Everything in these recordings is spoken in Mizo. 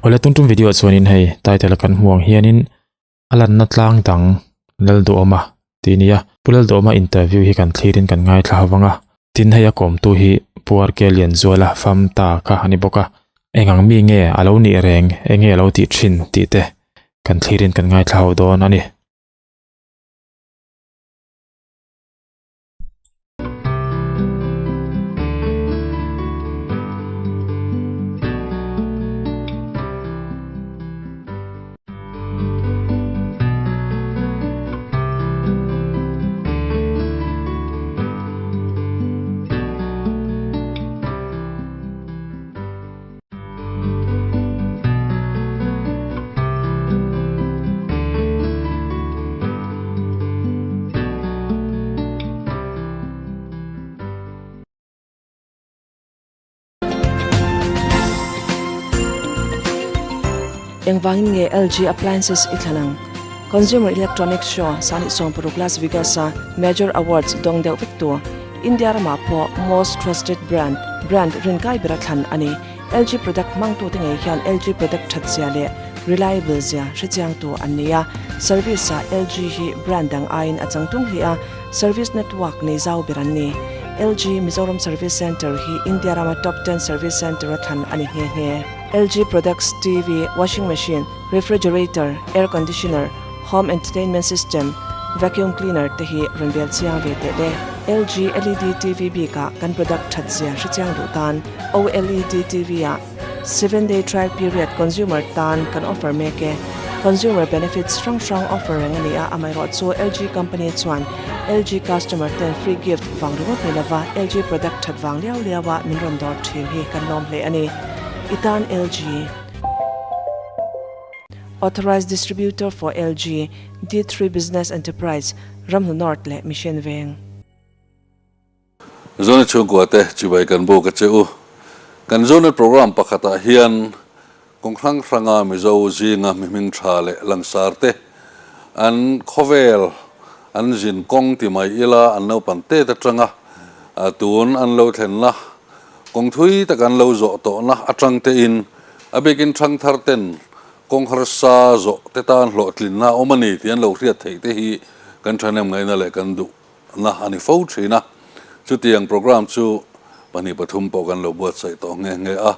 Awle tun tum video ah chuanin hei title a kan hmuh ang hianin a lanna tlang dang Lalduhawma tih a ni a. Pu Lalduhawma interview hi kan thlirin kan ngaithla ho vang a. Tin hei a kawmtu hi Pu RK Lianzuala fam ta kha a ni bawk a. Eng ang mi nge a lo nih reng, eng nge a lo tih thin tih te kan thlirin kan ngaithla ho dawn a ni. Engvangin nge LG Appliances i thlan ang? Consumer Electronics Show sangni 16 Las Vegas-a Major Awards dawng deuh vek tu, India ramah pawh Most Trusted Brand, brand rinkai bera thlan a ni. LG product hmangtute ngei hian LG product that zia leh reliable zia hrechiangtu an nei a, service ah LG hi brand dang aiin a changtlung hle a, service network nei zau ber an ni. LG Mizoram Service Centre hi India rama top ten service centre a thlan a ni nghe nghe. LG products TV, washing machine, refrigerator, air conditioner, home entertainment system, vacuum cleaner te hi rawn bel chiang ve teh le. LG LED TV bikah kan product that zia hrechiang duh tan OLED TV ah 7 day trial period consumer tan kan offer mek e. Consumer benefits hrang hrang offer reng a ni a, amaherawhchu LG company chuan LG customer ten free gift vang ringawt ni lova LG product that vang liau liau a min rawn dawr thin hi kan lawm hle a ni. I tan LG. Authorized Distributor for LG, D3 Business Enterprise, Ramhnu North leh Mission Veng. Zone chhungkua te chibai kan buk a che u. Kan Zone program pakhatah hian kawng hrang hranga Mizo zinga mi hming tha leh langsar te an khawvel an zin kawng ti mai ila an naupang tet atanga tun an lo thlenna kawng thui tak an lo zawh tawhna atang tein a bikin thangthar ten kawng harsa zawh te tan hlawhtlinna a awm a ni tih an lo hriat theih te hi kan thahnem ngaihna leh kan duh na a ni fo thin a, chutiang programme chu pahnih pathum pawh kan lo buatsaih tawh nghe nghe a.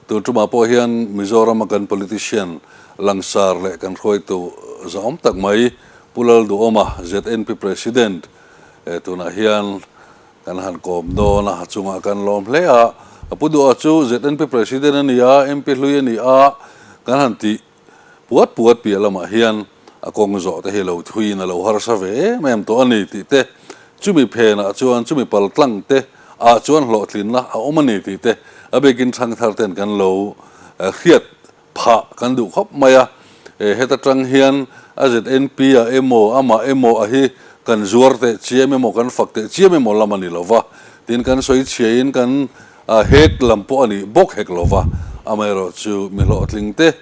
Tun tumah pawh hian Mizorama kan politician langsar leh kan hruaitu zahawm tak mai Pu Lalduhawma, ZNP President, tunah hian kan han kawm dawn a, a chungah kan lawm hle a. Pu Duha chu ZNP President a ni a, MP hlui a ni a, kan han tih Puat puat piah lamah hian a kawng zawh te hi lo thuiin a lo harsa ve em em tawh a ni tih te, chumi phenah chuan chumi pal tlang te ah chuan hlawhtlinna a awm a ni tih te a bikin thangthar ten kan lo hriat phah kan duh khawp mai a. Heta tang hian a ZNP a emaw amah emaw a hi kan zuar teh chiam emaw kan fak teh chiam emaw lam a ni lo va, tin kan sawi chhiain kan A hek lam pawh a nih bawk hek lo va, amaherawhchu mi hlawhtling te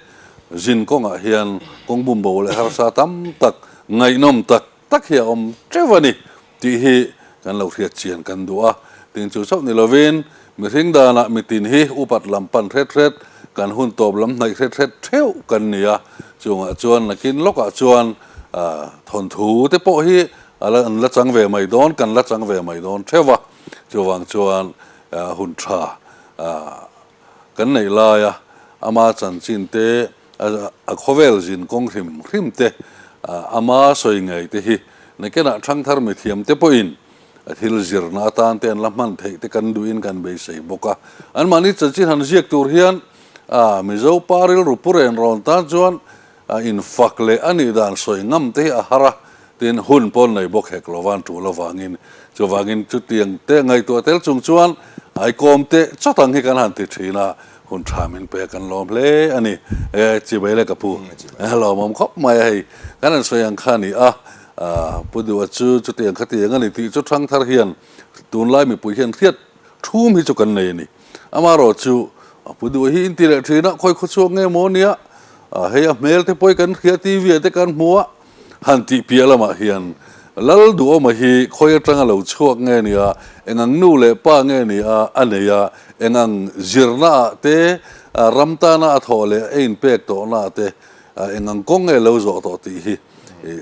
zin kawngah hian kawng bumbo leh harsa tam tak, ngaihnawm tak tak hi a awm teuh a ni tih hi kan lo hriat chian kan duh a. Tin chu chauh ni lovin mihring danah mitin hi upat lam pan hret hret, kan hun tawp lam hnaih hret hret theuh kan ni a, chungah chuan nakin lawkah chuan thawnthu te pawh hi an la chang ve mai dawn, kan la chang ve mai dawn theuh a. Chuvang chuan hun tha kan neih laia ama chanchin te, a khawvel zin kawng hrim hrim te, ama sawi ngei te hi nakinah thangthar mithiam te pawhin thil zirna atan te an la hman theih te kan duhin kan beisei bawk a. Anmahni chanchin han ziak tur hian Mizo pa rilru pu ren rawn tan chuan infak leh a nih dan sawi ngam te hi a har a, tin hun pawn nei bawk hek lo van tul avangin. Chuvangin chutiang te ngaihtuah tel chung chuan aikawm te chawt ang hi kan han ti thin a, hun tha min pe kan lawm hle a ni. E, chibai le ka pu, lawmawm khawp mai a hei, kan han sawi ang kha a ni a, Pu Duha chu chutiang kha tiang a ni tih chu thangthar hian tunlai mipui hian hriat thum hi chu kan nei a ni. Amaherawh chu Pu Duha hi inti leh thin a, khawi khawchhuak nge maw nia, hei a hmel te pawh hi kan hria TV ah te kan hmu a, han tih piah lamah hian Lal Duhawma hi khawi atanga lo chhuak nge nia, engang nu leh pa nge nia a nei a, engang zirna ah te Ram tana a thawh leh a inpek tawhna te eng ang kawng nge lo zawh tawh tih hi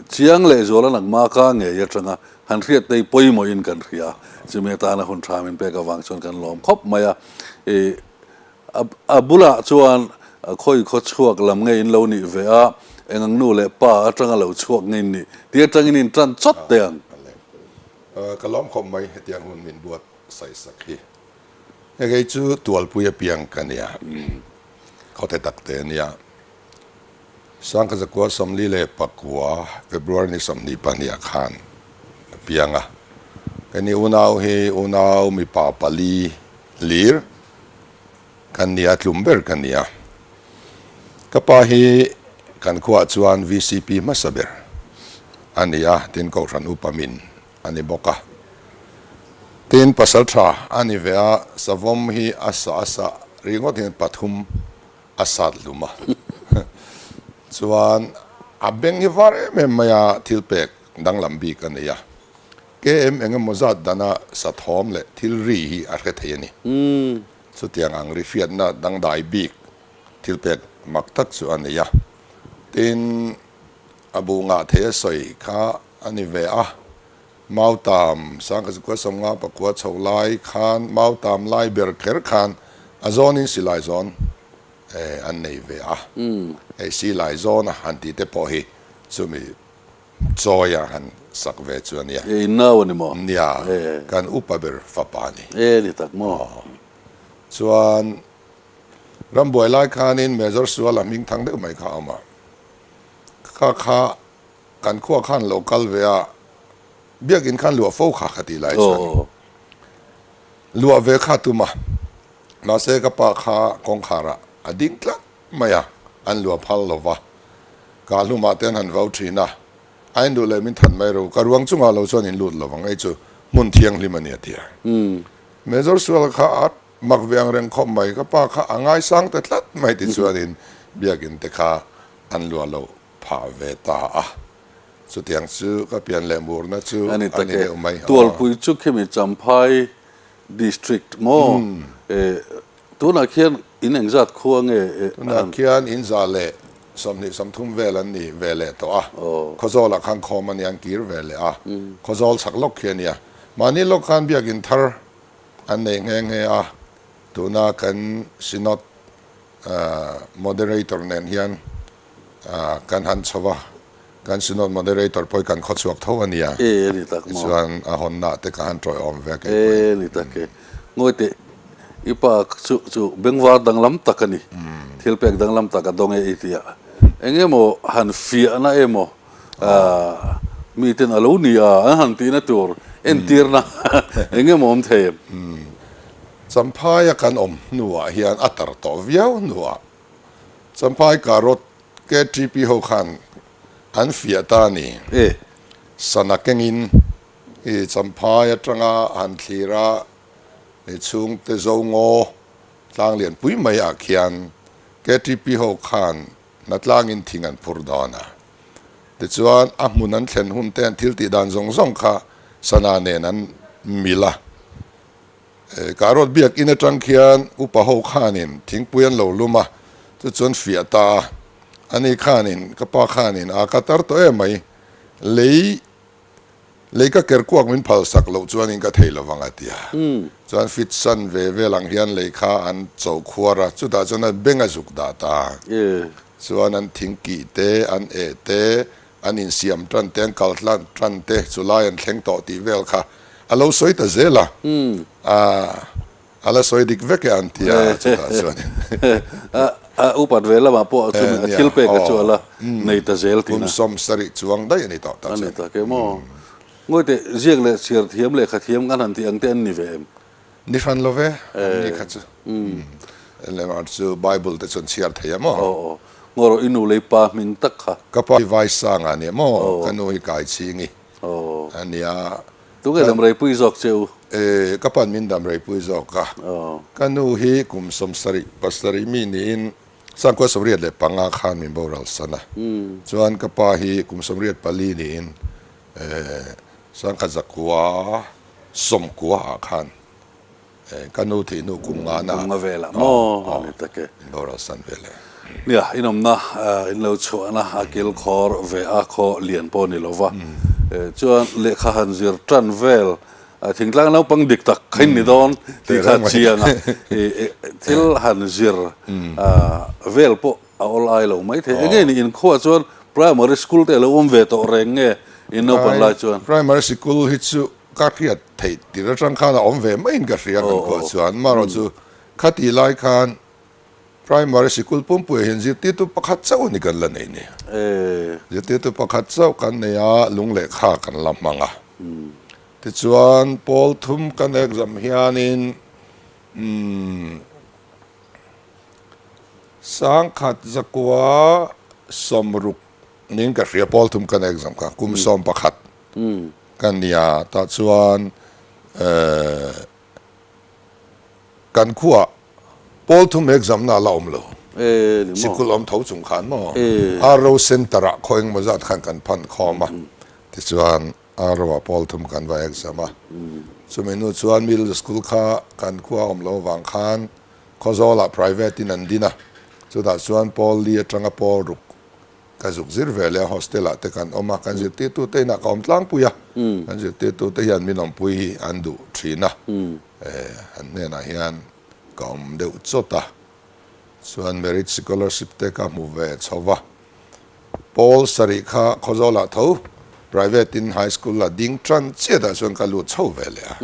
chiang leh zuala nangma ka ngei atanga han hriat te hi pawimawhin kan hria. Chumi atana hun tha min pek avang chuan kan lawm khawp mai a. A bulah chuan khawi khaw chhuak lam nge in lo nih ve a, eng ang nu leh pa atanga lo chhuak nge in nih tih atangin in tan chawt teh ang. Ka lawm khawp mai hetiang hun min buat saisak hi. Hei chu Tualpui apiang ka nia, khawte tak te ania. Sangkazakua 44 February ni 22 khan a piang a. Kani unau hi unau mipa pali hlir kan nia, tlum ber ka nia. Ka pa hi kan khuaah chuan VCP hmasa ber a ni a, tin Kohhran upa min a ni bawk a. Tin pasal tha a ni ve a, savawm hi a sa a sa ringawt hian pathum a sat hlum a. Chuan a beng hi var em em mai a, thil pek danglam bik a nei a. KM eng emaw zat dana sathawm leh thil ri hi a hre thei a ni. Chutiang ang ri hriatna dangdai bik thil pek mak tak chu a nei a. Tin, a bu ngah thei a sawi kha a ni ve a. Mautam Sangkazikua 59 chho lai khan Mautam lai ber kher khan a zawnin silai zawn an nei ve a. Hei silai zawna han tih te pawh hi chumi Chawia han sak ve chu a nia. E in nau a ni maw? Nia, kan upa ber fapa a ni. E ni tak maw? Chuan rambuai lai khanin Major Suala hming thang deuh mai kha a awm a. Kha kha kan khua khan lo kal ve a, biakin khan luah fo kha ka tih lai chuan luah ve kha tum a, mahse ka pa kha kawngkharah a ding tlat mai a, an luah phal lo va, ka hlumah te an han vau thin a, a in duh leh min that mai ro, ka ruang chungah lo chuan in lut lo vang, hei chu hmun thianghlim a ni a ti a. Major Suala kha a mak ve ang reng khawp mai, ka pa kha a ngaisang ta tlat mai ti chuanin biakin te kha an luah lo phah ve ta a, chutiang chu ka pian leh murna chu a ni ni deuh mai. Tualpui chu khimi Champhai District maw? Tunah khian in engzat khua nge? Tunah khian in 123 vel an ni ve leh tawh a, Khawzawlah khan khawm a nia, an kir ve leh a, Khawzawl chhak lawk khi a nia. Mahni lawk khan biakin thar an nei nghe nghe a, tuna kan Synod Moderator nen hian kan han chho va, kan Synod Moderator pawh hi kan khawchhuak tho a nia. E ni tak maw? Tichuan a hawnna te ka han tawiawm ve kei pawhin. E ni tak e. Ngawi teh, i pa chu chu bengvar danglam tak a ni. Thil pek danglam tak a dawng e i ti a. Eng emaw han fiahna emaw miten a lo ni a, an han tihna tur entirna eng emaw awm thei em? Champhaia kan awm hnuah hian a tar tawh viau hnuah Champhai Karot KTP ho khan an fiah ta a ni. Sana kengin i Champhai atanga han thlir a, i chhungte zo ngaw tlang lian pui mai ah khian KTP ho khan hnatlangin thing an phur dawn a. Tichuan a hmun an thlen hun te an thil tih dan zawng zawng kha sana nen an mil a. Karot biak in atang khian upa ho khanin thingpui an lo lum a, chu chuan fiah ta a, ani khanin ka pa khanin a ka tar tawh em mai, lei lei ka ker kuak min phal sak loh chuanin ka thei lovang a ti a, chuan fit san ve vel ang hian lei kha an cho khuar a, chutah chuan a beng a zuk dah ta, chuan an thingkih te an eh te An insiam tan te, an kal tlan tan te, chu lai an thleng tawh tih vel kha a lo sawi ta zel a, a la sawi dik vek e an ti a, chutah chuanin. A upat ve lamah pawh chu a thil pek a chu a la nei ta zel tihna. Kum 70 chuang daih a ni tawh ta chuan. A ni tak em aw. Ngawite ziak leh chhiar thiam leh kha thiam kan han tih ang te an ni ve em? Ni hran lo ve, an ni kha chu. Lehmar chu Bible te chuan chhiar thei a maw? Aw aw. Ngaw rawh i nu lei pa hming tak kha. Ka pa hi Vaisanga a nia maw? Ka nu hi Kaichhingi a nia. Tunge damreipui zawk che u? E, ka pa'n min damreipui zawk a. Ka nu hi kum 77 mi niin Sangkua 85 khan min boral san a. Chuan ka pa hi kum 84 niin Sangkhat 990 ah khan Ka nu thih hnu kum nga na. Kum nga velah maw a ni tak e. In boral san ve le. Nia, inawmna in lo chhuahna a kil khawr ve a, khaw lian pawh ni lova. Chuan lehkha han zir tan vel thingtlang naupang dik tak kha in ni dawn tih kha chiang a. Thil han zir vel pawh a awl ai lo mai thei. Enge ni inkhua chuan primary school te a lo awm ve tawh reng nge in naupan lai chuan? Primary sikul hi chu Ka hriat theih tir atang khan a awm ve maiin ka hria kan khuah chuan. Amaherawhchu khatih lai khan Primary sikul pumpuiah hian zirtirtu pakhat chauh a ni kan la nei ni. Zirtirtu pakhat chauh kan nei a, lung leh kha kan la hmang a. Tichuan pawl thum kan exam hianin umm sangkhat zakua sawmruk niin ka hria pawl thum kan exam kha kum 11. Ka nia tah chuan kan khuah pawl thum exam na la awm lo. Sikul awm tho chung khan maw RO center ah khaw engemaw zat khan kan phan khawm a, tichuan RO ah pawl thum kan va exam a. Chumi hnu chuan middle school kha kan khua awm lo avang khan Khawzawl ah private in an din a, chutah chuan pawl li atanga pawl ruk Ka zuk zir ve leh a, hostel ah te kan awm a, kan zirtirtu te inah ka awm tlangpui a, kan zirtirtu te hian min awmpui hi an duh thin a, an hnenah hian ka awm deuh chawt a, chuan merit scholarship te ka hmu ve chho va, Pawl sarih kha Khawzawl ah tho private in high school a ding tan chiat ah chuan ka lut chho ve leh a.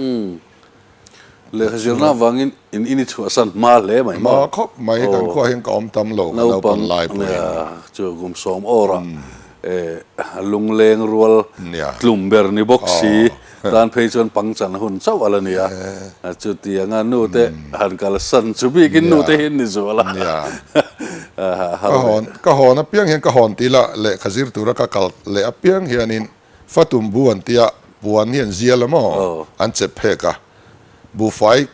Lehkha zirna avangin in in i chhuahsan hma hle mai maw? Hma khawp mai, kan khuah hian ka awm tam lo, ka naupang lai pawhin. Chu kum sawm awrah lungleng rual tlum ber ni bawk si tan phei chuan pangchan hun chauh a la ni a, chutianga nu te han kalsan chu bikin nu te hi an ni zual a. Ka hawn apiang hian ka hawn tih lah lehkha zir tura ka kal leh apiang hianin Fatum bu an tia, puan hi an zial a maw? An chep phek a, buhfai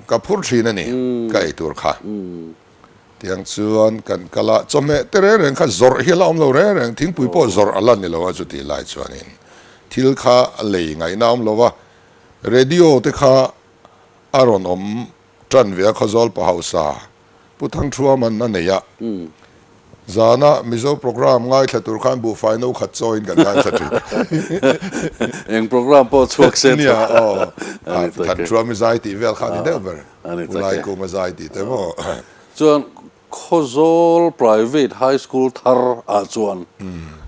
ka phur thin a ni, ka ei tur kha. Tiang chuan kan kal a, chawhmeh te reng reng kha zawrh hi a la awm lo reng reng, thingpui pawh zawrh a la ni lo a chutih lai chuanin thil kha lei ngaihna a awm lo va, radio te kha a rawn awm tan ve a Khawzawl pa hausa Pu Thangthuaman a nei a, zana Mizo programme ngaithla tur khan buhfai no khat chawiin kan ngaithla thin. Eng programme pawh chhuak se Nia aw, Thangthuam i zai tih vel kha a ni deuh ber, Pu Laikuma zai tih te maw. Chuan Khawzawl Private High School thar ah chuan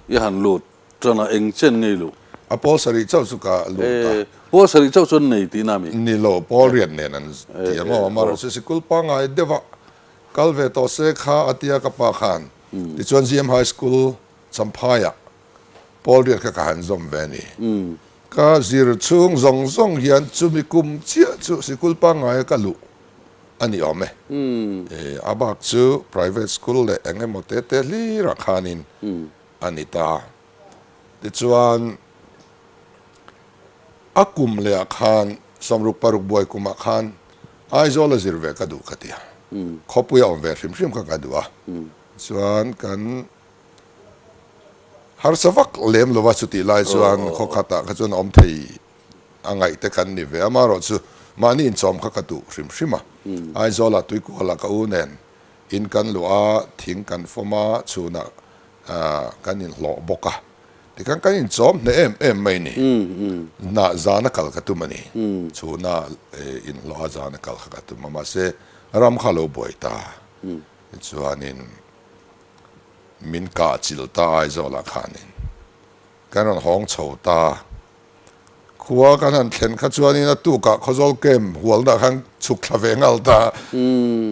i han lut Tana eng chen ngei luh? A pawl sarih chauh chu ka lut a. E, pawl sarih chauh chuan nei tihna mi? Ni lo, pawl riat nen an ti a maw? Amaherawhchu sikul pangngai deuh a kal ve tawh se kha a tia ka pa khan. Tichuan GM High School Champhaiah pawl riat kha ka han zawm ve a ni. Ka zir chhung zawng zawng hian chumi kum chiah chu sikul pangngaia ka luh a ni awm e. E, a bak chu private school leh eng emaw te te hlirah khanin a ni ta. Tichuan, a kum lehah khan, 66 buai kumah khan Aizawl a zir ve ka duh ka ti a. Khawpui a awm ve hrim hrim kha ka duh a. Chuan kan harsa vak lem lova chutih lai chuan khaw khatah kha chuan awm thei a ngaih te kan ni ve a. Amaherawhchu mahni inchawm kha ka duh hrim hrim a. Aizawlah Tuikualah ka u nen In kan luh a, thing kan fawm a, chhunah kan inhlawh bawk a. Tikhan kan inchawm hneh em em mai ni. Hnah zana kal ka tum a ni. Chhuna inhlawh a zana kal kha ka tum a, mahse ram kha a lo buai ta. Tichuanin min kah chilh ta Aizawlah khanin kan rawn hawng chho ta. Khua kan han thlen kha chuanin a tukah Khawzawl camp hualna khan chhuk thla ve nghal ta.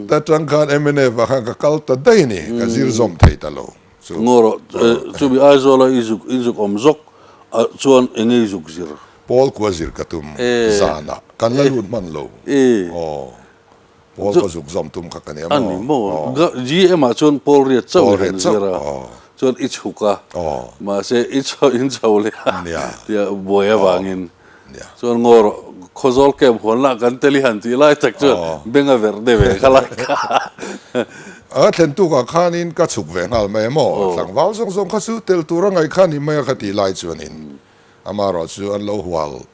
Ta tang khan MNF ah khan ka kal ta daih a ni, ka zir zawm thei ta lo chu. Ngaw rawh, chumi Aizawla i zuk i zuk awm zawk ah chuan eng nge i zuk zir? Pawl kua zir ka tum zanah kan la lut hman lo. Aw, Pawl ka zuk zawm tum kha ka nia maw? A ni maw? GM ah chuan Pawl riat chauh i han zir a, chuan i chhuk a, mahse i chho in chho leh a tia buai avangin chuan ngaw rawh Khawzawl camp huanna kan tel i han tih lai tak chuan beng a verh deuh ve kha lai kha. A thlen tukah khanin ka chhuk ve nghal mai a maw? Tlangval zawng zawng kha chu tel tur a ngaih kha ni mai a ka tih lai chuanin amaherawhchu an lo hual.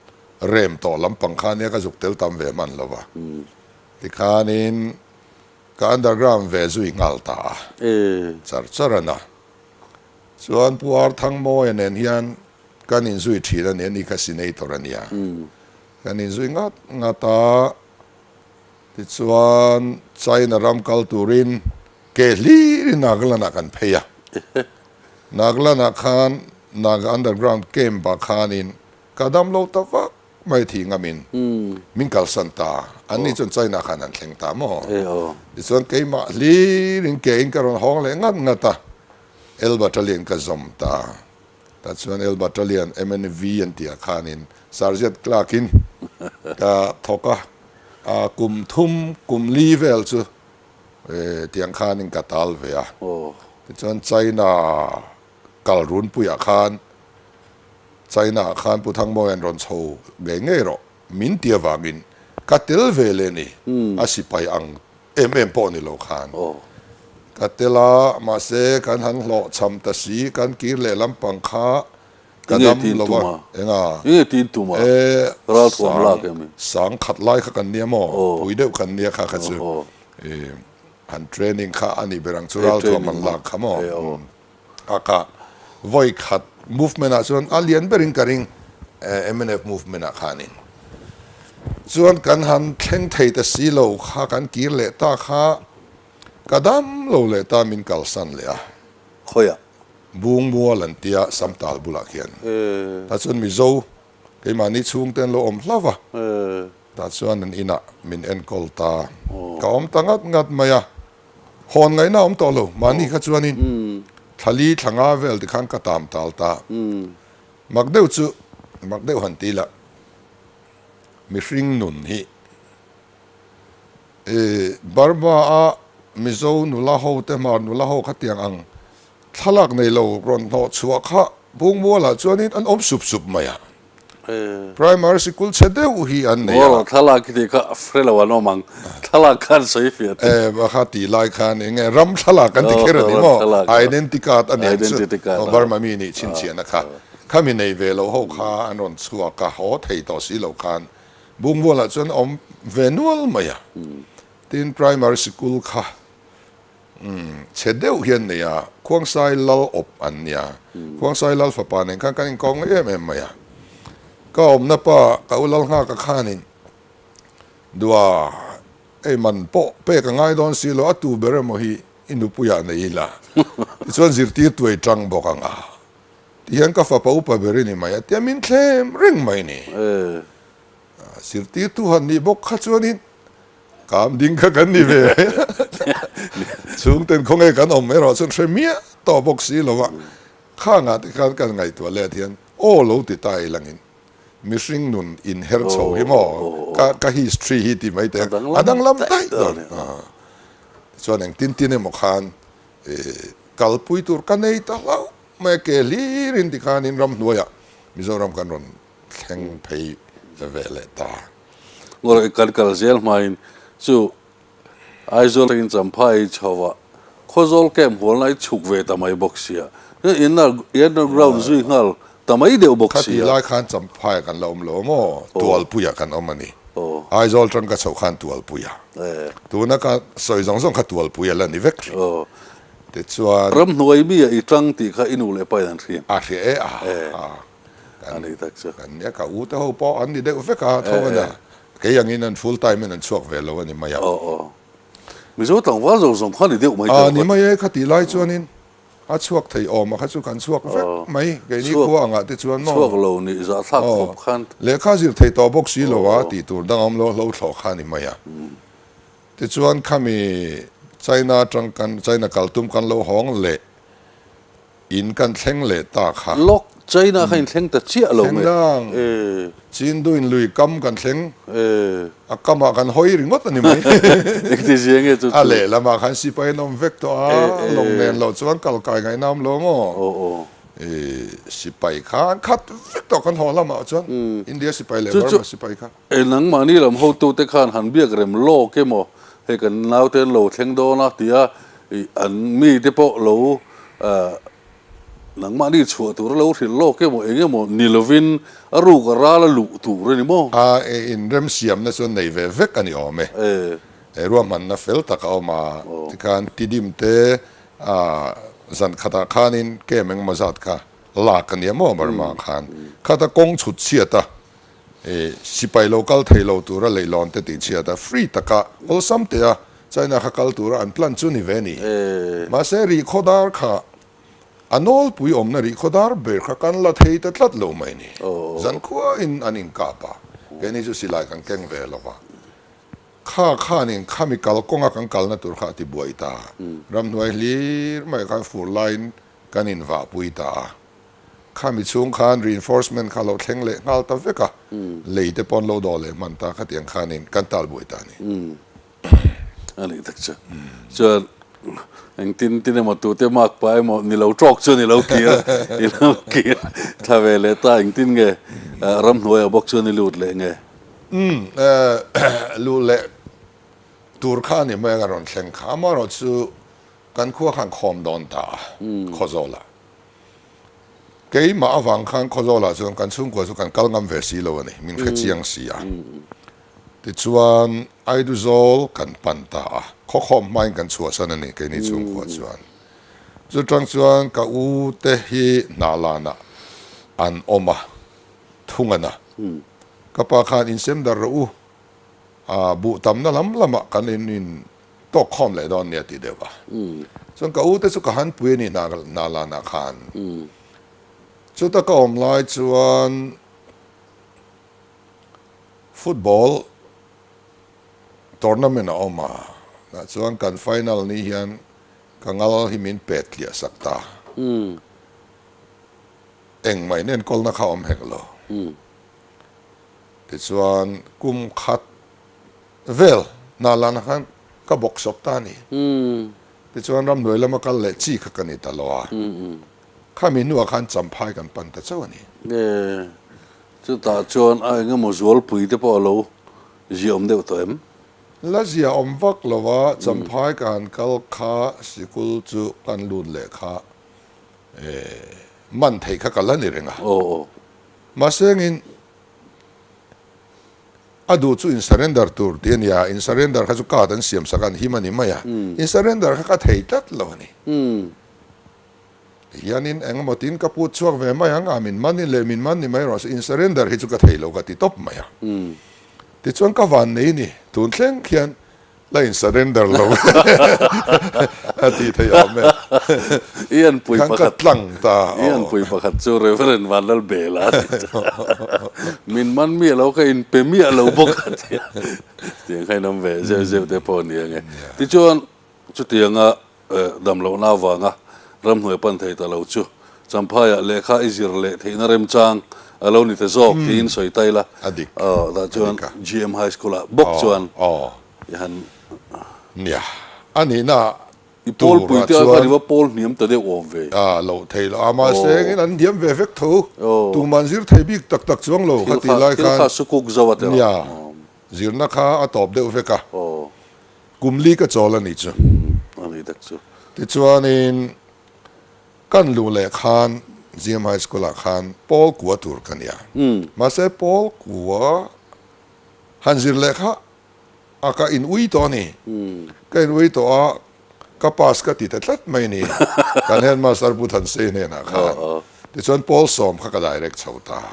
rem tawh lampang kha nia ka zuk tel tam ve hman lo va. Tikhanin ka underground ve zui nghal ta a, char char a na. Chuan Pu Arthangmawia nen hian kan inzui thin a ni, ani kha senator a nia. Kan inzui ngat ngat a, tichuan China ram kal turin ke hlirin Nagaland-ah kan phei a. Nagaland-ah khan Naga underground camp-ah khanin ka dam lo ta vak mai thih ngamin min kalsan ta. Anni chuan China khan an thleng ta maw? Tichuan keimah hlirin ke in ka rawn hawng leh ngat ngat a, El Battalion ka zawm ta. Tah chuan El Battalion MNV an tih ah khanin Sergeant Clerk in ka thawk a, kum thum kum li vel chu tiang khanin ka tal ve a. Tichuan China kal runpuiah khan China ah khan Pu Thangmawia'n rawn chho ngei ngei rawh min ti avangin ka tel ve leh ni, a sipai ang em em pawh ni lo khan ka tel a, mahse kan han hlawh cham ta si, kan kir leh lampang kha ka dam lo a, enga e sang sang khat lai kha kan nia maw, pui deuh kan nia kha kha chu han training kha a nih ber ang chu ralthuam an lak kha maw. A ka vawi khat movement ah chuan a lian berin ka ring mnf movement ah khanin chuan kan han thleng thei ta si lo kha kan kir leh ta kha ka dam lo leh ta min kalsan leh a. Khawiah? Bungmual an tia Samtal bulah khian. Tah chuan Mizo keimahni chhungte an lo awm hlauh va, tah chuan an inah min enkawl ta. Ka awm ta ngat ngat mai a. Hawn ngaihna a awm tawh lo, mahni kha chuanin thla li thla nga vel tikhan ka tam tal ta. Mak deuh chu mak deuh han ti la, mihring nun hi i Burma a Mizo nula ho te hmar nula ho khatiang ang thlalak nei lo rawn hnawh chhuah kha Bungmualah chuanin an awm sup sup mai a. Primary sikul chhe deuh hi an nei a. Aw, thlalak khi tih kha hre lo an awm ang. Thlalak khan sawi fiah teh. Eh, kha tih lai khan eng nge ram thlalak an ti kher a ni maw? Identity card a ni ang chu. Identity card. Burma mi nih chhinchhiahna kha. Khami nei ve lo ho kha an rawn chhuak a, haw thei tawh si lo khan Bungbualah chuan awm ve nual mai a. Tin, primary sikul kha Umm, chhe deuh hian nei a, Khuangsai Lal awp an nia. Khuangsai Lal fapa nen khan kan inkawm ngai em em mai a. Ka awmna pa, ka u Lal Nghaka khanin Dua, hei man pawh pek a ngai dawn si lo, a tu ber emaw hi i nupuiah nei ila, tichuan zirtir tuai tang bawk ang a. Tihian ka fapa upa ber i ni mai a tia min thlem reng mai ni. Zirtirtu han nih bawk kha chuanin Kam ding kha kan ni ve. Chhungten khawnge kan awm erawh chuan hre miah tawh bawk si lo va. Khangah te khan kan ngaihtuah let hian aw lo ti ta ilangin mihring nun inher chho hi maw ka ka history hi ti mai teh ang a danglam daih dawn. Tichuan engtin tin emaw khan kalpui tur ka nei ta hlauh mai a, ke hlirin tikhanin ramhnuaiah Mizoram kan rawn thleng phei ve leh ta. Ngawrh kan kal zel hmain chu Aizawl atangin Champhai chho ah Khawzawl camp hualna i chhuk ve ta mai bawk sia. Underground zui nghal ta mai deuh bawk sia. Khati lai khan Champhai kan la awm lo maw? Tualpuiah kan awm a ni. Aizawl atang ka chhoh khan Tualpuiah. Tuna ka sawi zawng zawng kha Tualpui a la ni vek hrih. Tichuan. Ramhnuai mi ah i tang tih kha i nu leh pa in an hria. A hria e a. A ni tak chu. Kan nia ka u te ho pawh an ni deuh vek a tho a nia. Kei angin an full time in an chhuak ve lo a ni mai a. Aw aw. Mizo tlangval zawng zawng kha ni deuh mai tawh. A ni mai e kha tih lai chuanin a chhuak thei awm a kha chu kan chhuak vek mai keini khua angah te chuan maw. Chhuak lo nih zah thlak khawp khan. Lehkha zir thei tawh bawk si lo a tih tur dang awm lo hlo thlawh kha a ni mai a. Tichuan khami China atang kan China kal tum kan lo hawng leh. In kan thleng leh ta kha. Lawk, China kha in thleng ta chiah lo mai. Thleng nang. Chinduin lui kam kan thleng. A kamah kan hawi ringawt a ni mai. Engti zia nge chu chu. A lehlamah khan sipai an awm vek tawh a, lawng nen loh chuan kal kai ngaihna awm lo maw? Sipai kha an khat vek tawh kan haw lamah chuan India sipai leh Burma sipai kha. E nangmahni lam hotute khan han biak rem lawk emaw hei kan naute an lo thleng dawn a tia an mite pawh lo. Nangmahni chhuah tur a lo hrilh lawk emaw eng emaw ni lovin a ruk a ral a luh tur a ni maw? A, inremsiamna chu an nei ve vek a ni awm e. E ruahmanna fel tak a awm a, tikhan Tidim te a zan khatah khanin kem engemaw zat kha lak a nia maw Burma khan. Khata kawng chhut chhiat a, e sipai lo kal thei lo tura leihlawn te tih chhiat a, free taka awlsam teh a China kha kal tura an plan chu ni ve ni. Mahse rihkhawdar kha a nawlpui awmna rihkhawdar ber kha kan la thei ta tlat lo mai ni. Zankhuain an inkap a, keini chu silai kan keng ve lo va. Kha khanin khami kalkawnga kan kalna tur kha a ti buai ta. Ramhnuai hlir mai khan fur laiin kan invahpui ta a. Khami chhung khan reinforcement kha lo thleng leh nghal ta vek a, lei te pawn lo dawh leh hman ta khatiang khanin kan tal buai ta a ni. A nih tak chu. Chuan engtin tin emaw tute mark pah emaw ni lo tawk chuan i lo kir i lo kir thla ve leh ta engtin nge ramhnuaiah bawk chuan i lut leh nge? Umm luh leh tur kha a ni mai a rawn thleng kha amaherawh chu kan khua khan khawm dawn ta a Khawzawlah. Keimah avang khan Khawzawlah chuan kan chhungkua chu kan kal ngam ve si lo a ni, min hre chiang si a. Tichuan Aiduzawl kan pan ta a, khawkhawm hmain kan chhuahsan a ni keini chhungkua chuan. Chutang chuan ka u te hi Hnahlanah an awm a, Thungana. Ka pa khan insem dar rawh u, a buh tamna lam lamah kan in in tawk khawm leh dawn nia ti deuh a. Chuan ka u te chu ka han pui a ni Hnahlanah khan. Chuta ka awm lai chuan football tournament a awm a, tah chuan kan final ni hian ka ngal hi min pet tliah sak ta. Engmah in enkawlna kha awm hek lo. Tichuan kum khat vel Hnahlanah khan ka bawk sawp ta a ni. Tichuan ramhnuai lama kal leh chi kha ka ni ta lo a. Khami hnuah khan Champhai kan pan ta chauh a ni. Chutah chuan a engemaw zualpui te pawh a lo ziaawm deuh tawh em? La ziaawm vak lo a, Champhai ka han kal kha sikul chu kan lut leh kha man theih kha ka la ni reng a. Mahse engin a duh chu in surrender tur tih a ni a, in surrender kha chu card an siam sak a, an him a ni mai a, in surrender kha ka thei tlat lo a ni. Tihianin engemaw tiin ka put chhuak ve mai ang a, min man in leh min man ni mai rawh se, in surrender hi chu ka thei lo ka ti tawp mai a. Tichuan ka van nei ni, tun thleng khian La in surrender lo a tih theih awm e. I an pui Khan ka pakhat tlang ta I an aw. pui pakhat chu Reverend Vanlalbela a ti ta. Min man miah lo ka in pe miah lo bawk a ti a. Tiang kha in awm ve zeuh zeuh te pawh a ni ang e. Tichuan chutianga damlohna avanga ramhnuai pan thei ta lo chu Champhaiah lehkha i zir leh theihna remchang a lo ni ta zawk tiin sawi ta ila. A dik. Aw, tah chuan GM High School-ah bawk chuan i han. Nia, a nihna I pawl pui te khan i va pawl hniam ta deuh awm ve. A, loh thei lo. A, mahse engin an hniam ve vek tho. Tuman zir thei bik tak tak chuang lo kha tih lai khan. Thil kha sukuk zo a teh. Nia, zirna kha a tawp deuh vek a. Kum li ka chawl a nih chu. A ni tak chu. Tichuanin kan luh leh khan GM High School ah khan pawl kua tur ka nia. Mahse pawl kua han zir leh kha a ka in ui tawh a ni. Ka in ui tawh a, ka pass ka ti ta tlat mai ni. Kan headmaster Pu Thansei hnenah khan. Tichuan pawl sawm kha ka direct chho ta.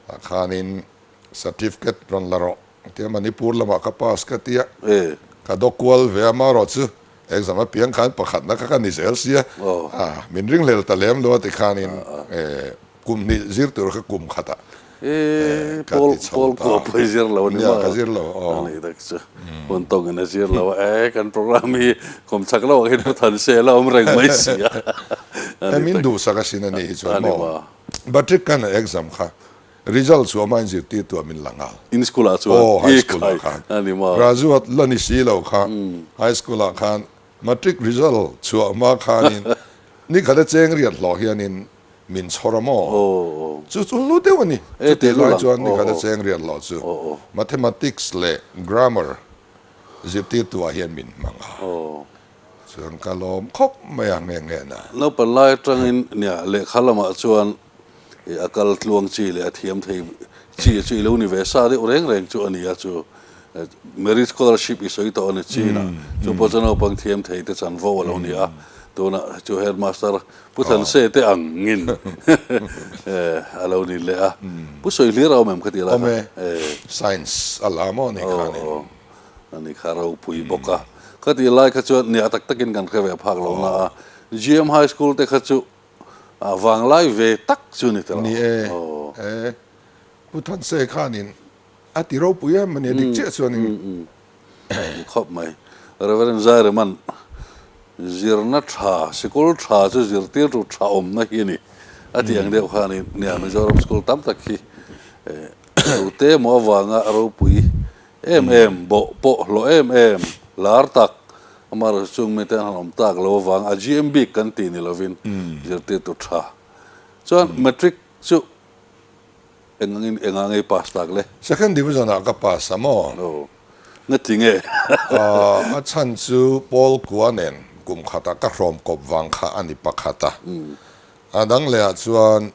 Tah khanin certificate rawn la rawh. Tia Manipur lamah ka pass ka tia, ka dawk kual ve a, marawh chu exam apiang khan pakhatna kha ka ni zel sia, min ringhlel ta lem lo a ti khanin kum hnih zir tur kha kum khatah ka ti chho ta. Pawl pawh i zir lo a ni maw? Nia, ka zir lo aw. A nih tak chu, hun tawngin a zir lo a, e kan program hi kum chak lohah hian pu Thanse la awm reng mai si a. E min duhsak asin a nih hi chuan maw? Matric kan exam kha Result chu ama inzirtir tu a min la nghal. In school ah chuan? Aw, high school ah khan. A ni maw? Graduate la ni si lo kha, high school ah khan matric result chhuah hma khanin ni khat a cheng riat hlawh hianin min chhawr a maw? Chu chu hlu deuh a ni. Chutih lai chuan ni khat a cheng riat hlawh chu mathematics leh grammar zirtirtu ah hian min hmang a. Chuan ka lawm khawp mai a nge nge na. Naupan lai atangin nia lehkha lamah chuan a kal tluang chi leh a thiam thei chi chu i lo ni ve sa deuh reng reng chu a ni a, chu merit scholarship i sawi tawh a ni chin a, chu pawh chu naupang thiam thei te chanvo a lo ni a, tunah chu headmaster Pu Thanse te angin a lo ni leh a, Pu Sawihlir a awm em kha ti lai kha? Awm e, science a la maw ni khanin. A ni kha ropui bawk a, ka tih lai kha chuan nia tak takin kan hre ve phak lo na a, GM High School te kha chu a vanglai ve tak chu ni tel Ni e, e, Pu Thanse khanin a ti ropui em a ni, dik chiah chuanin. Ni khawp mai. Reverend Zaireman, Zirna tha, sikul tha chu zirtirtu tha awmna hi a ni, a tih ang deuh khanin nia Mizoram school tam tak hi tute emaw avanga ropui Em em, bawh pawh hlawh em em, lar tak, amaherawhchu chung mite an han awm tak lo avang a GM bik kan tih ni lovin zirtirtu tha. Chuan matric chu eng angin engah ngei pass tak le? Second division ah ka pass a maw? Aw, ngati nge? A chhan chu Paul Kua nen kum khatah ka hrawm kawp vang kha a ni pakhat a. A dang leh ah chuan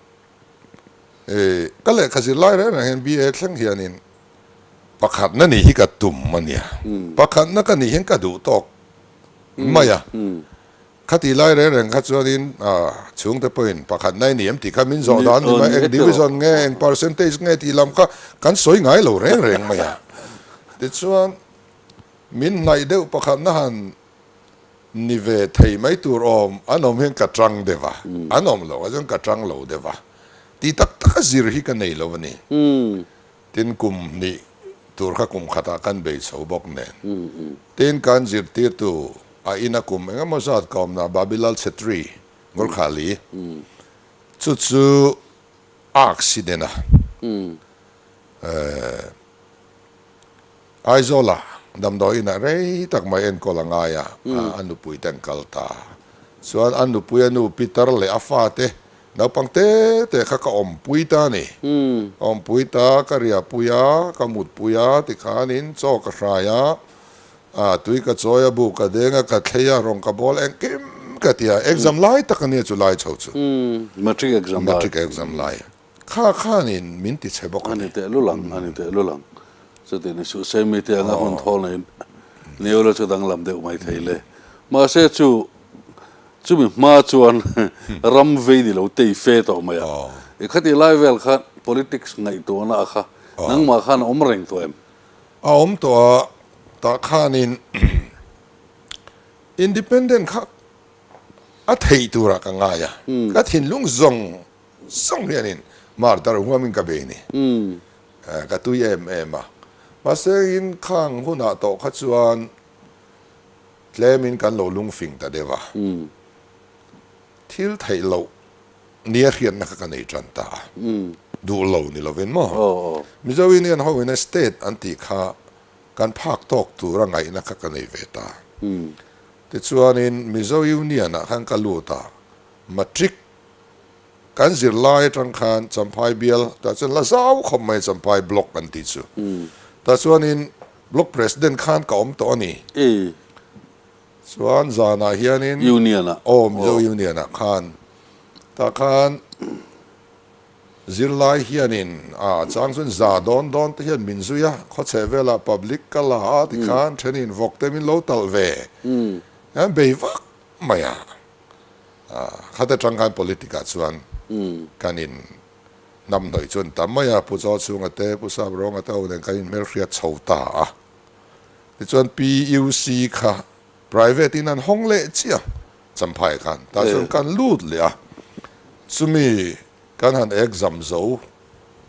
ka lehkha zir lai reng reng hian BA thleng hianin Pakhatna nih hi ka tum a nia. Pakhatna ka nih hian ka duh tawk mai a. Khati lai reng reng kha chuanin chhungte pawhin pakhatna i ni em tih kha min zawh dan ni mai, eng division nge, eng percentage nge tih lam kha kan sawi ngai lo reng reng mai a. Tichuan min hnaih deuh pakhatna han ni ve thei mai tur awm an awm hian ka tang deuh a, an awm loh ah chuan ka tang lo deuh a. Tih tak taka zir hi ka nei lo a ni. Tin kum hnih tur kha kum khatah kan bei chho bawk nen. Tin kan zirtirtu a ina kum eng emaw zat ka awmna Babilal Chhetri, Gorkhali, chu chu accident a Aizawla damdawi inah rei tak mai enkawl a ngai a, a nupui te an kal ta. Chuan a nupui a nu Peter leh a fate Naupang te te kha ka awmpui ta a ni. Ka awmpui ta, ka riahpui a, ka mutpui a, tikhanin chaw ka hrai a, ah tui ka chawi a, bu ka deng a, ka thlei a, rawng ka bawl engkim ka ti a, exam lai tak a nia chu lai chho chu. Matric exam lai. Matric exam lai. Kha khanin min ti chhe bawk a ni. A ni teh lul ang, a ni teh lul ang. Chuti ni suh se mite anga hun thawl nei neu la chu danglam deuh mai thei le. Mahse chu Chumi hma chuan ram vei ni lo tei fe tawh mai a. I khati lai vel khan politics ngaihtuahna a kha nangmah khan a awm reng tawh em? A awm tawh a, tah khanin independent kha a theih turah ka ngai a, ka thinlung zawng zawng hianin martar huamin ka bei ni. Ka tui em em a, mahse in khang hunah tawh kha chuan Tlemin kan lo lungfing ta deuh a, thil theih loh nia hriatna kha ka nei tan ta a, duh lo ni lovin maw? Mizo Union ho ina state an tih kha kan phak tawk tura ngaihna kha ka nei ve ta. Tichuanin Mizo Union ah khan ka lut a, matric kan zirlai atang khan Champhai bial tah chuan la zau khawp mai Champhai block an tih chu. Tah chuanin Block President khan ka awm tawh a ni. Chuan zanah hianin Union ah. Aw Mizo Union ah khan tah khan zirlai hianin a chang chuan za dawn dawn te hian min zui a, khawchheh velah public ka la a tikhan thenin vawk te min lo talh ve. An bei vak mai a. Khata tang khan politic ah chuan kan in hnam hnawih chuan tam mai a, Pu Chaw chhunga te, Pu Sap Rawnga te ho nen kan in hmelhriat chho ta a. Tichuan PUC kha private in an hawng leh chiah Champhai khan, tah chuan kan lut leh a. Chumi kan han exam zo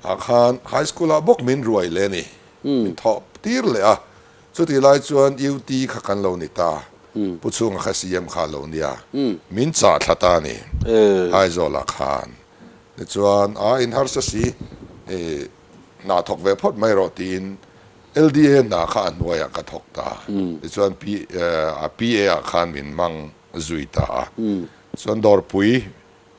ah khan high school ah bawk min ruai leh a ni, min thawh tir leh a. Chutih lai chuan UT kha kan lo ni ta, Pu Chhunga kha CM kha a lo nia, min chah thla ta a ni Aizawl ah khan. Tichuan a in harsa si i hna thawk ve phawt mai rawh tiin LDA hna kha a hnuaiah ka thawk ta. Tichuan a PA ah khan min hmang zui ta a. Chuan Dawrpui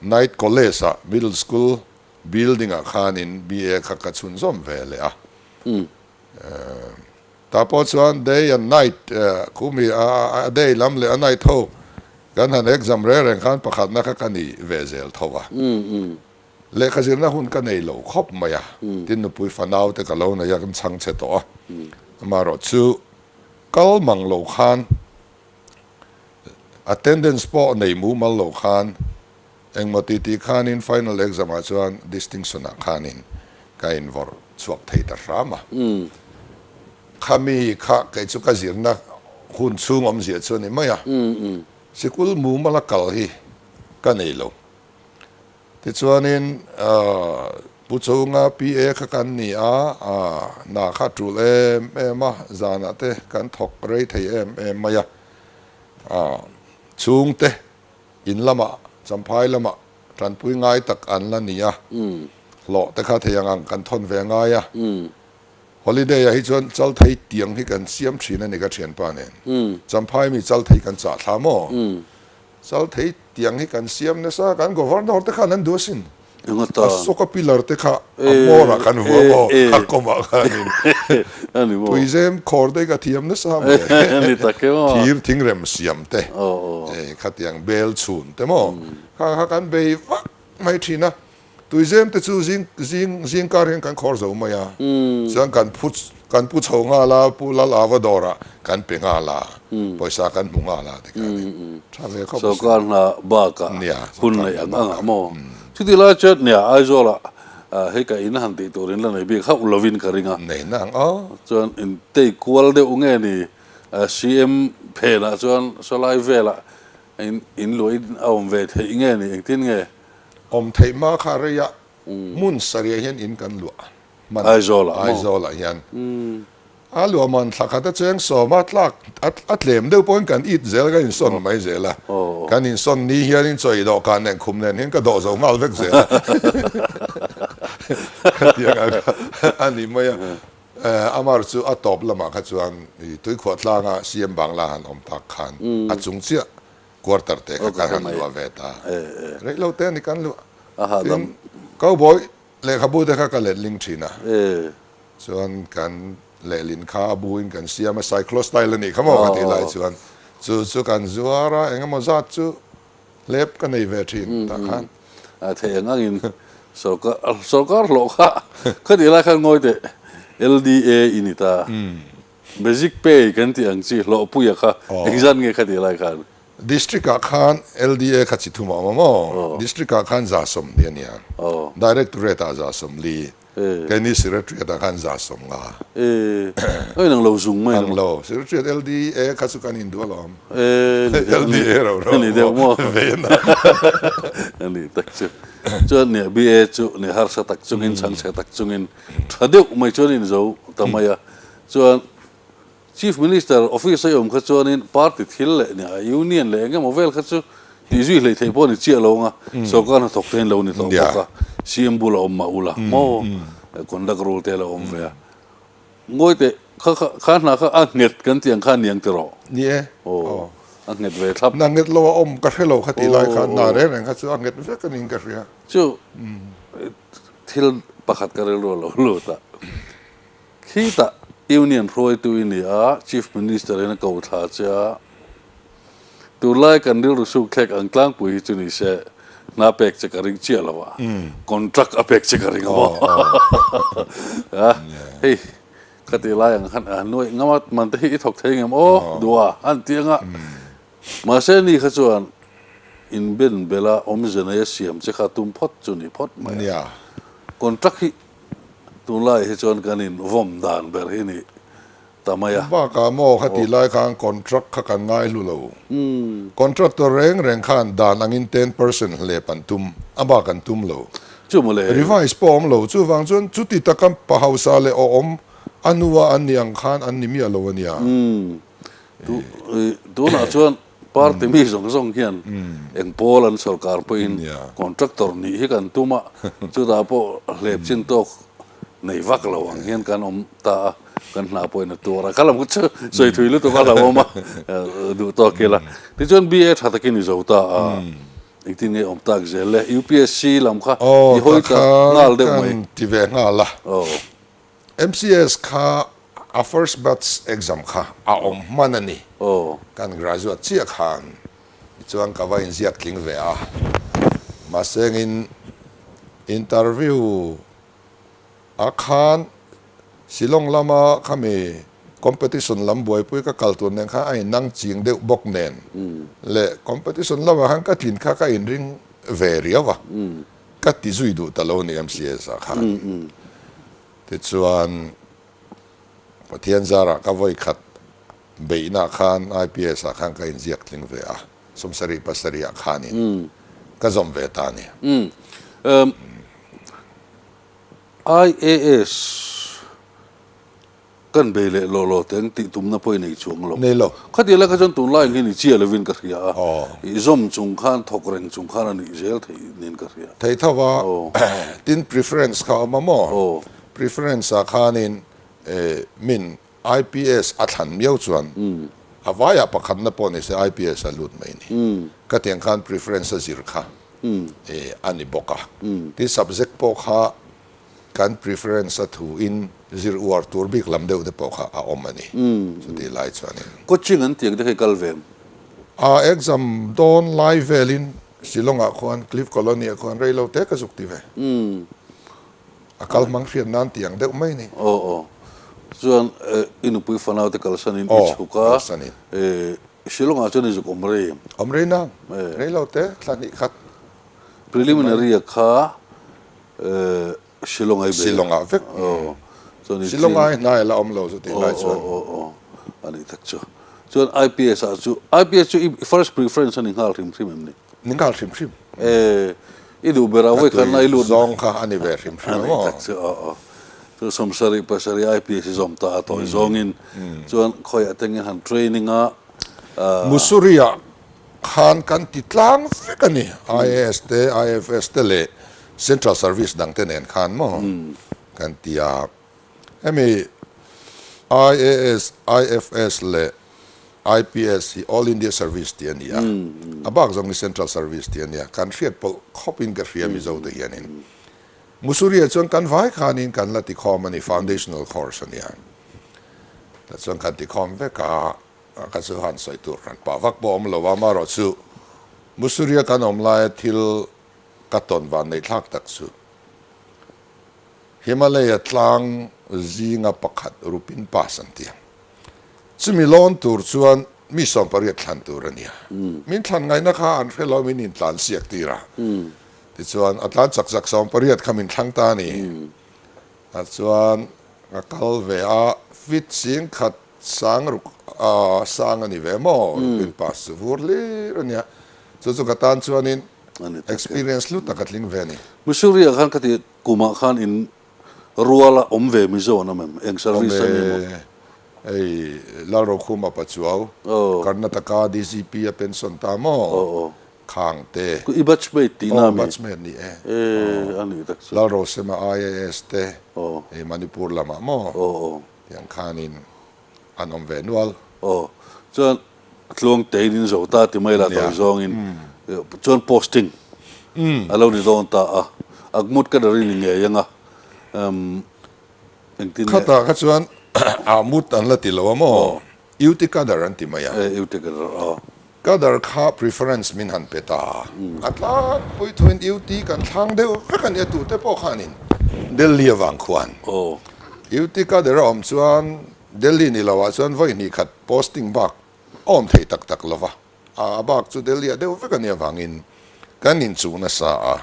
Night College ah Middle School building ah khanin BA kha ka chhunzawm ve leh a. Tah pawh chuan day and night khumi a day lam leh a night ho. Kan han exam reng reng khan pakhatna kha ka ni ve zel tho a. Lehkha zirna hun ka nei lo khawp mai a, tin nupui fanau te ka lo nei a, kan chhang chhe tawh a. Amaherawh chu kal mang lo khan attendance pawh nei mumal lo khan Engmaw ti tih khanin final exam ah chuan distinction ah khanin ka invawrh chhuak thei ta hram a. Khami kha kei chu ka zirna hun chhung awmzia chu a ni mai a. Sikul mumal a kal hi ka nei lo. Tichuanin Pu Chunga PA kha kan ni a, hna kha a tul em em a, zanah te kan thawk rei thei em em mai a. Chhungte In lamah, Champhai lamah tanpui ngai tak an la ni a, hlawh te kha thei ang ang kan thawn ve ngai a. Holiday ah hi chuan Chalthei tiang hi kan siam thin a ni ka thianpa nen. Champhai mi Chalthei kan chah thla maw? Chalthei tiang hi kan siam nasa, kan Governor te khan an duh asin. Asoka pillar te kha a hmawr ah kan vuah maw? A kawm ah khanin tuizem khawr te hi ka thiam nasa mai. Thir thingrem siam te, khatiang bel chhun te maw? Kha kha kan bei vak mai thin a. Tuizem te chu zing zing zing kar hian kan khawr zo mai a. Chuan kan phu kan pu chho nghal a, Pu Lal Ava dawrah kan pe nghal a, pawisa kan hmu nghal a tikhanin tha ve khawp a sin. Sorkar hna bakah hun neih ang ang ah maw? Chuti lai chuan nia Aizawlah hei ka in han tih tur in la nei bik hauh lovin ka ring a. Nei na ang aw. Chuan in tei kual deuh nge ni CM phenah chuan sawlai velah in in luah in a awm ve theih nge ni engtin nge? Awm theih hma kha reiah hmun sarih hian in kan luah hman Aizawlah maw? Aizawlah hian a luah man thla khat a cheng sawm a tlak a tlem deuh pawhin kan it zel kan insawn mai zel a kan insawn ni hianin chawi dawhkan nen khum nen hian ka dawh zo nghal vek zel a khatiang ang kha a ni mai a Amar chu a tawp lamah kha chuan tuikhuah tlanga CM Bangla han awm tak khan a chung chiah Quarter te kha kan han luah ve ta. Reih lo te a ni kan luah. Tin, Cowboy lehkhabu te kha ka letling thin a. Chuan kan lehlin kha a buin kan siam a, cyclostyle a nih kha maw ka tih lai chuan chu chu kan zuar a, eng emaw zat chu hlep ka nei ve thin tah khan. Theih ang angin sorkar sorkar hlawh kha ka tih lai khan ngawi teh LDA i ni ta. Basic pay kan tih ang chi hlawhpuia kha engzat nge kha tih lai khan? District ah khan LDA kha chi thum a awm a maw? District ah khan 120 a nia. Directorate ah 140, keini Secretariat ah khan 150. A inang lo zung mai lo. Ang lo. Secretariat LDA kha chu kan induh alawm. LDA ro ro. Ni deuh maw? Ve na. Ani tak chu. Chuan nia BA chu ni harsa tak chungin chhangchhe tak chungin tha deuh mai chuan in zo ta mai a. Chuan Chief Minister office a i awm kha chuanin party thil leh nia union leh engemaw vel kha chu tih zui hleih theih pawh a ni chiah lo ang a, sorkar hnathawk te in lo ni tawh bawk a, CM bula awm mah ula maw conduct rule te a lo awm ve a. Ngawi teh kha kha kha hna kha a nghet kan tih ang kha a niang tiraw? Ni e. Aw a nghet ve thlap. Hna nghet lo a awm ka hre lo kha tih lai khan hna reng reng kha chu a nghet vek a niin ka hria. Chu thil pakhat ka rilru a lo lut a. Khitah Union hruaitu i ni a, Chief Minister in a ko thla che a. Tunlai kan rilru suk thlek ang tlangpui hi chu ni se, hna pek che ka ring chiah lo a, contract a pek che ka ring a maw? A, hei ka tih lai ang khan a nuaih ngam a, man te hi i thawk thei ngem aw, duh a, an ti ang a. Mahse ni kha chuan inben bela awmze nei a siam che kha tum phawt chu ni phawt mai a. Contract hi Tunlai hi chuan kan in vawm dan ber hi ni ta mai a. Bakah maw kha tih lai khan contract kha kan ngai hlu lo. Contractor reng reng khan dan angin 10% hlep an tum, a bak an tum lo. Chu maw le. Revise pawh awm lo. Chuvang chuan chuti taka pa hausa leh awm a hnua an nih ang khan an ni miah lo a nia. Tunah chuan Party mi zawng zawng hian eng pawl an sorkar pawhin contractor nih hi kan tum a, chutah pawh hlep chin tawk nei vak lo ang hian kan awm ta a, kan hna pawhin a tuar a, kha lam chu sawi thui lutuk a hlauhawm a, duh tawk ila. Tichuan BA tha takin i zo ta a, engtin nge awm tak zel le? UPSC lam kha i hawi ta nghal deuh mai. Aw, ta khan kan ti ve nghal a. MCS kha a first batch exam kha a awm hman a ni. Kan graduate chiah khan. Tichuan ka va inziak tling ve a, mahsengin interview a khan Shillong lama khami competition lam buaipui ka kal tur nen khan a innang ching deuh bawk nen leh competition lamah khan ka tlin kha ka inring ve riau a, ka ti zui duh ta lo ni MCS ah khan. Tichuan Pathian zarah ka vawi khat beihna khan IPS ah khan ka inziak tling ve a, 77 ah khanin ka zawm ve ta a ni. IAS kan bei leh lawh lawh teng tih tumna pawh i nei chuang lo. Nei lo. Khatiang lai kha chuan tunlai ang hian i chia lovin ka hria a, i zawm chung khan thawk reng chung khan a nih zel theih niin ka hria. Thei tho a, tin preference kha a awm a maw? Preference ah khanin min IPS a thlan miau chuan a vaiah pakhatna pawh ni se IPS a lut mai ni. Ka tiang khan preference a zir kha a ni bawk a. Tin subject pawh kha kan preference a thu in zir uar tur bik lam deuh te pawh kha a awm a ni. Chutih lai chuanin. Coaching an tiang te kha i kal ve em? A exam dawn lai velin Shillong ah khuan Cliff Colony ah khuan rei lo te ka zuk ti ve. A kal hmang hriat nan tiang deuh mai ni. Aw aw. Chuan i nupui fanau te kalsanin i chhuk a. Aw kalsanin. Shillong ah chuan i zuk awm rei em? Awm rei nang. Rei lo te, thla hnih khat. Preliminary a kha Shillong ai bei. Shillong ah vek. Aw. Chuan i Shillong ai hnai la awm lo chu tih lai chuan. Aw aw aw. A nih tak chu. Chuan IPS ah chu, IPS chu i first preference a ni nghal hrim hrim em ni? Ni nghal hrim hrim. E, i duh ber a vawi khan a i lut. Ka tui zawng kha a ni ve hrim hrim a maw? A ni tak chu, aw aw. Chu 77 IPS i zawm ta a tawi zawngin chuan khawiah te nge han training a. Mussoorie-ah khan kan ti tlang vek a ni, IAS te, IFS te leh Central Service dang te nen khan maw kan ti a. Hemi IAS, IFS leh IPS hi All India Service tih a ni a, a bak zawng hi Central Service tih a ni a, kan hriat pawlh khawpin ka hria Mizo te hianin. Mussoorie chuan kan vai khanin kan la tikhawm a ni, foundational course a nia. Tah chuan kan tikhawm vek a, ka chu han sawi tur hran pah vak pawh awm lo a, amaherawhchu Mussoorie kan awm laia thil ka tawn van neih thlak tak chu Himalaya tlang zinga pakhat Rupin Pass an ti a. Chumi lawn tur chuan mi 18 thlan tur a nia. Min thlan ngaihna kha an hre lo, min intlan siak tir a. Tichuan a tlan chak chak 18 kha min thlang ta a ni. A chuan ka kal ve a, feet 10,000 sang ruk sang a ni ve maw Rupin Pass chu vur hlir a nia. Chu chu ka tan chuanin experience hlu tak a tling ve a ni. Missouri ah khan ka ti Kumah khan in rual a awm ve Mizo an awm em? Eng service a ni maw? Awm e, hei Lalrokhuma Pachuau, Karnataka DGP a pension ta maw? Khangte. I batchmate tihna mi? Aw batchmate ni e. E a nih tak chu. Lalrosema IAS te, hei Manipur lamah maw? Tiang khanin an awm ve nual. Aw, chuan Tluang tein in zo ta ti mai la tawi zawngin chuan posting a lo ni dawn ta a, Agmut ka dari ni ngei anga engtin nge. Khatah kha chuan Ahmut an la ti lo a maw? Uti Kadar an ti mai a. E, Uti Kadar aw. Kadar kha preference min han pe ta a, a tlangpui thuin Uti kan thlang deuh vek a nia tute pawh khanin Delhi avang khuan Uti Kadar a awm chuan Delhi ni lo ah chuan vawi hnih khat posting bak a awm thei tak tak lo va, a bak chu Delhi ah deuh vek a nih avangin kan inchuh nasa a.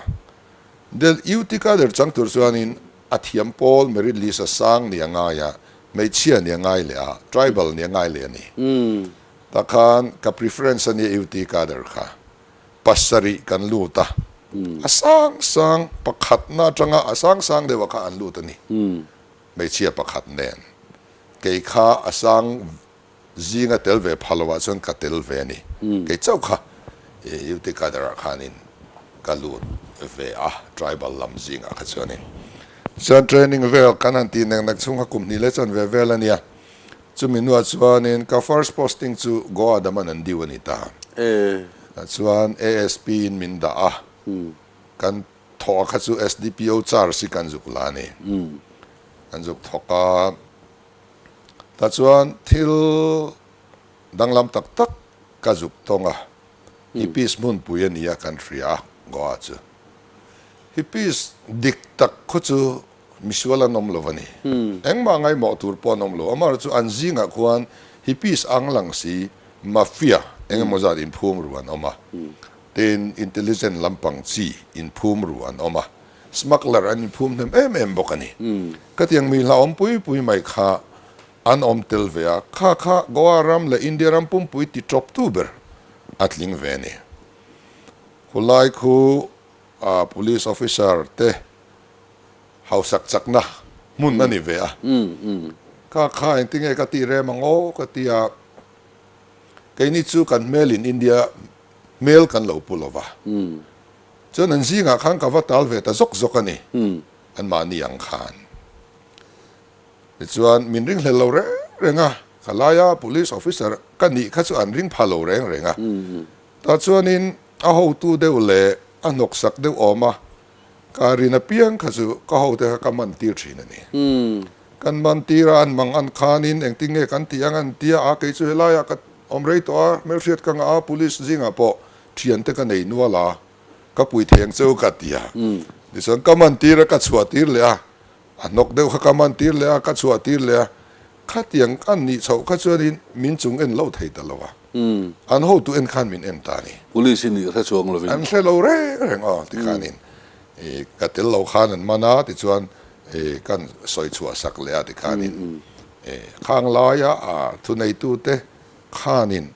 Del Utica der chang tur chuanin a thiam pawl merit list a sang ni a ngai a, hmeichhia ni a ngai leh a, tribal ni a ngai leh a ni. Tah khan ka preference a nia Utica der kha pasarih kan lut a, a sang sang pakhatna atanga a sang sang deuh ah kha an lut a ni. Hmeichhia pakhat nen kei kha a sang zinga tel ve pha lovah chuan ka tel ve a ni. Kei chauh kha UT Cadre ah khanin ka lut ve a, tribal lam zingah kha chuanin. Chuan training vel kan han tih nek nek chhung kha kum hnih leh chuan ve vel a nia. Chumi hnuah chuanin ka first posting chu Goa Daman an diu a ni ta. Chuan ASP in min dah a, kan Thawh kha chu SDPO charge hi kan zuk la a ni. Kan zuk thawk a, tah chuan thil danglam tak tak ka zuk tawng a. Hippies hmunpui a nia kan hria a, Goa chu. Hippies dik tak khaw chu misual an awm lo a ni. Engmah ngaimawh tur pawh an awm lo. Amaherawhchu chu an zingah khuan hippies ang lang si mafia eng emaw zat inphum ru an awm a. Tin, intelligent lampang chi inphum ru an awm a. Smuggler an inphum hnem em em bawk a ni. Khatiang mi hlauhawm pui pui mai kha an awm tel ve a, kha kha Goa ram leh India ram pumpui ti tawp tu ber a tling ve a ni. Khulai khu a police officer te hausak chakna hmun a ni ve a, kha kha engtinge ka tih rem ang aw ka ti a, keini chu kan hmelin India hmel kan lo pu lo va, chuan an zingah khan ka va tal ve ta zawk zawk a ni, anmahni ang khan. Tichuan, min ringhlel lo reng reng a, ka laia police officer ka nih kha chu an ring pha lo reng reng a. Tah chuanin a hotu deuh leh a hnawksak deuh awm a, ka rin apiang kha chu ka hote kha ka man tir thin a ni. Kan man tir a, an mang an khanin engtin nge kan tih ang an tia a, kei chu helaiah ka awm rei tawh a, hmelhriat ka ngah a, police zingah pawh thiante ka nei nual a, ka pui thei ang cheu ka ti a. Tichuan ka man tir a, ka chhuah tir leh a, A hnawk deuh kha ka man tir leh a, ka chhuah tir leh a, khatiang an nih chhoh kha chuanin min chung en lo thei ta lo a, an hotu en khan min en ta a ni. Police in i hre chuang lovin. An hre lo reng reng aw tikhanin i ka tel lo khan an man a tichuan i kan sawi chhuah sak leh a tikhanin i khang laia a thuneitute khanin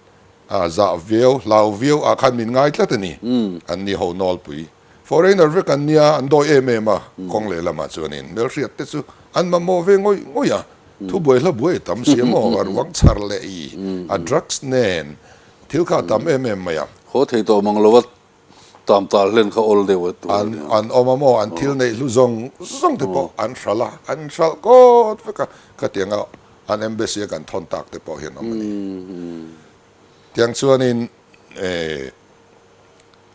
a zah viau hlau viau ah khan min ngai tlat a ni, an ni ho nawlpui. Foreigner vek an nia, an dawi em em a, kawng lehlamah chuanin hmelhriat te chu an mamawh ve ngawih ngawih a, thubuai hla buai tam si emaw, a ruang chhar leh i, a drugs nen thil kha a tam em em mai a. Haw thei tawh mang lova tam tal hlen kha awl deuh a tur a nia. An awm a maw, an thil neih hlu zawng zawng te pawh an hralh a, an hralh kawt vek a, khatianga an embassy a kan thawn tak te pawh hian awm a ni. Tiang chuanin eh.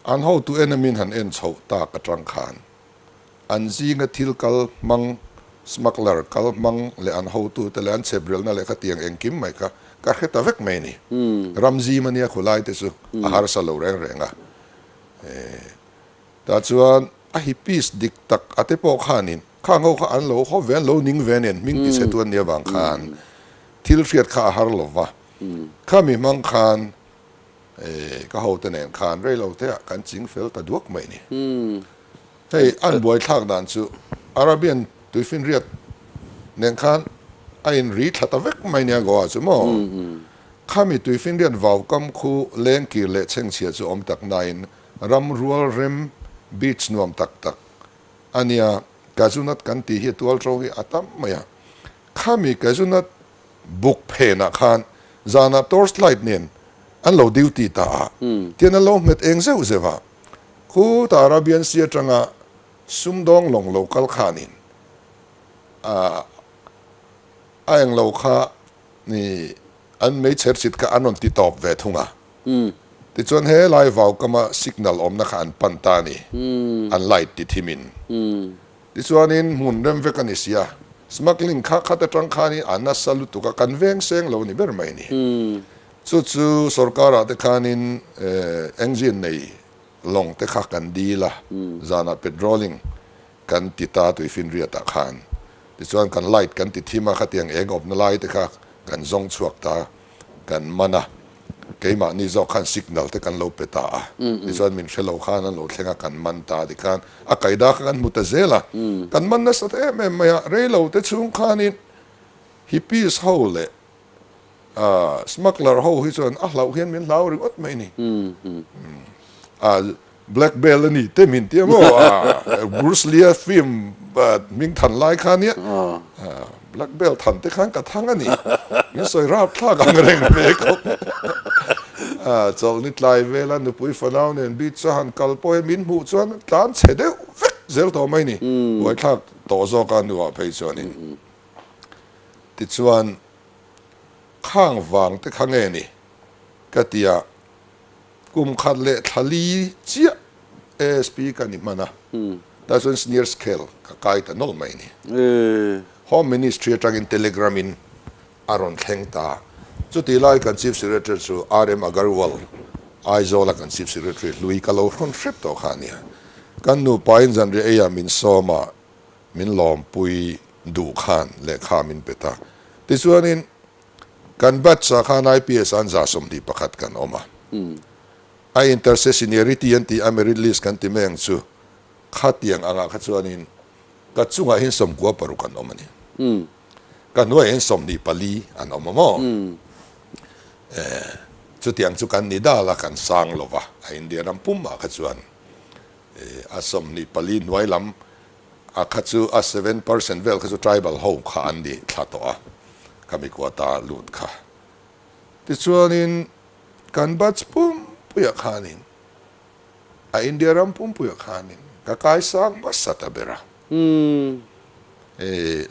An hotu en amin han en chhoh tak atang khan an zinga thil kal hmang, smuggler kal hmang leh an hotute leh an chheprelna leh khatiang engkim mai kha ka hre ta vek mai a ni. Ram zim ania khulai te chu a harsa lo reng reng a. Tah chuan a hippies dik tak a te pawh khanin khang ho kha an lo haw ve, an lo ning ve nen hming tichhe tu an nih avang khan thil hriat kha a har lo va. Khami hmang khan Ka hote nen khan reilo te ah kan ching fel ta duak mai ni. Hei an buaithlak dan chu Arabian tuifinriat nen khan a in ri thla ta vek mai nia Goa chu maw? Khami tuifinriat vaukam khu lengkir leh chhengchhia chu awm tak nain ram rual rem beach nuam tak tak a nia Kazunat kan tih hi tualtro hi a tam mai a. Khami Kazunat Buk phenah khan zanah torch light nen an lo duty ta a, tian an lo hmet eng zeuh zeuh a. Khutah Arabian Sea atanga sumdawng lawng lo kal khanin a a englo kha ni an meichher chit kha an rawn ti tawp ve thung a. Tichuan he lai vaukama signal awmna kha an pan ta a ni, an light ti thimin. Tichuanin hmun rem vek a ni sia, smuggling kha khat atang khanin a nasa lutuk a, kan veng seng lo ni ber mai a ni. Chu chu sorkarah te khanin engine nei lawng te kha kan dil a, zanah patrolling kan ti ta tuifinriatah khan. Tichuan kan light kan ti thim a, khatiang eng awmna lai te kha kan zawng chhuak ta. Kan man a, keimahni zawk khan signal te kan lo pe ta a, tichuan min hre lo khan an lo thleng a, kan man ta tikhan a kaida kha kan hmu ta zel a, kan man nasa ta em em mai a, rei lo te chhung khanin hippies ho leh smuggler ho hi chuan a hlauh hian min hlau ringawt mai a ni. Black belt a ni te min tia maw Bruce Lee a film hming than lai kha nia black belt than te khan ka thang a ni min sawi rap thlak ang reng ve khawp chawlhni tlai vela nupui fanau nen beach a han kal pawh hian min hmuh chuan tlan chhe deuh vek zel tawh mai ni buaithlak tawh zawk a hnuah phei chuanin tichuan khang vang te kha nge ni ka tia. Kum khat leh thla li chiah ASP ka ni hman a, tah chuan senior scale ka kai ta nawlh mai a ni. Home Ministry atangin telegram in a rawn thleng ta. Chutih lai kan Chief Secretary chu RM Agarwal Aizawla kan Chief Secretary hlui ka lo hrawn hrep tawh kha a nia. Kan nupain zanriah eiah min sawm a, min lawmpui duh khan lehkha min pe ta. Tichuanin kan batch-ah khan IPS an 21 kan awm a. A interse seniority an tih a merit list kan ti mai ang chu khatiang angah kha chuanin ka chungah hian 96 an awm a ni. Ka hnuaiah hian 24 an awm a maw? Chutiang chu kan ni dal a, kan sang lo va, a India ram pumah kha chuan a 24 hnuai lam a kha chu a 7% vel kha chu tribal ho kha an ni thla tawh a, khami quota lut kha. Tichuanin kan batch pumpuiah khanin a India ram pumpuiah khanin ka kaisang hmasa ta ber a.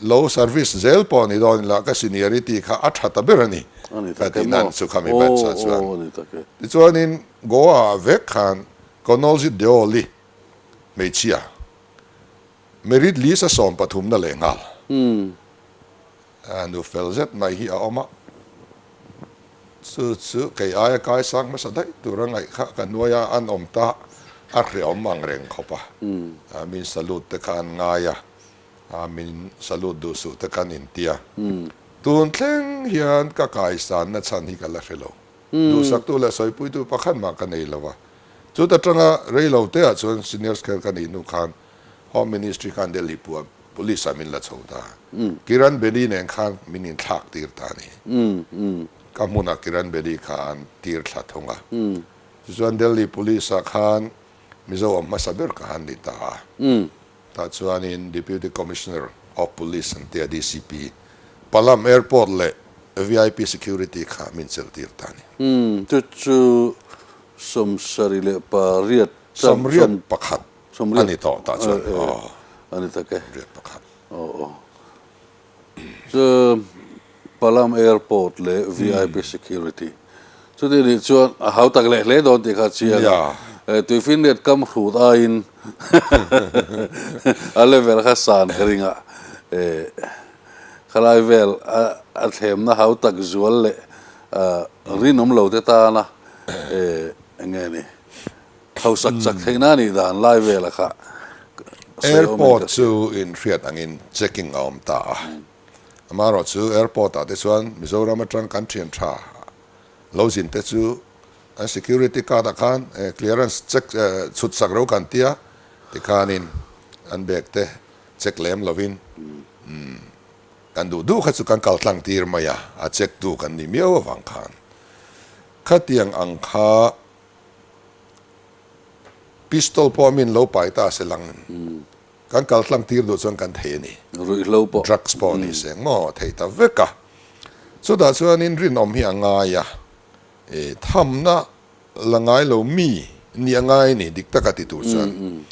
Lo service zel pawh ni dawn ila ka seniority kha a tha ta ber a ni ka ti nan chu khami batch ah chuan. Tichuanin Goa ah vek khan Konoljit Deol-i hmeichhia merit list a 13 na leh nghal. Nu fel zet mai hi a awm a, chu chu kei aia kaisang hmasa daih tur a ngaih kha ka hnuaia an awm ta a hreawm ang reng khawp a, min salute te kha an ngai a, min salute duh suh te kha an intia. Tun thleng hian ka kaisanna chhan hi ka la hre lo. Duhsaktu leh sawipuitu pakhat mah ka nei lo a, chuta tanga rei lo te ah chuan senior scale ka nih hnu khan Home Ministry khan Delhi pua Police ah min la chho ta. Kiran Bedi nen khan min inthlak tir ta a ni. Ka hmunah Kiran Bedi kha an tir thla thung a. Tichuan Delhi Police ah khan Mizo awm hmasa ber ka han ni ta a. Tah chuanin Deputy Commissioner of Police an tia DCP, Palam Airport leh VIP Security kha min chelh tir ta a ni. Chu chu 78 71 a ni tawh tah chuan aw. A ni tak e. 71. Aw aw. Chu Palam Airport leh VIP Security. Chuti nih chuan a hau tak leh hle dawn tih kha a chiang a. Tuifinriat kam hrut aiin a level kha san ka ring a. Khalai vel a thlemna hau tak zual leh rinawm lo te tana eng nge ni Hausak chak theihna a nih dan lai vela kha sawi awmin Airport ka hria. chu inhriat angin checking a awm ta a, amaherawh chu airport ah te chuan Mizoram atang kan thian tha lo zin te chu an security card ah khan clearance check chhut sak ro kan tia tikhanin an bag te check lem lovin kan duh duh kha chu kan kal tlang tir mai a, a check tu kan ni miau avang khan khatiang ang kha Pistol pawh min lo pai ta se lang kan kal tlang tir duh chuan kan thei a ni. Ruihhlo pawh. Drugs pawh ni se maw thei ta vek a. Chutah chuanin rinawm hi a ngai a, e thamna la ngai lo mi ni a ngai a ni dik taka ti tur chuan.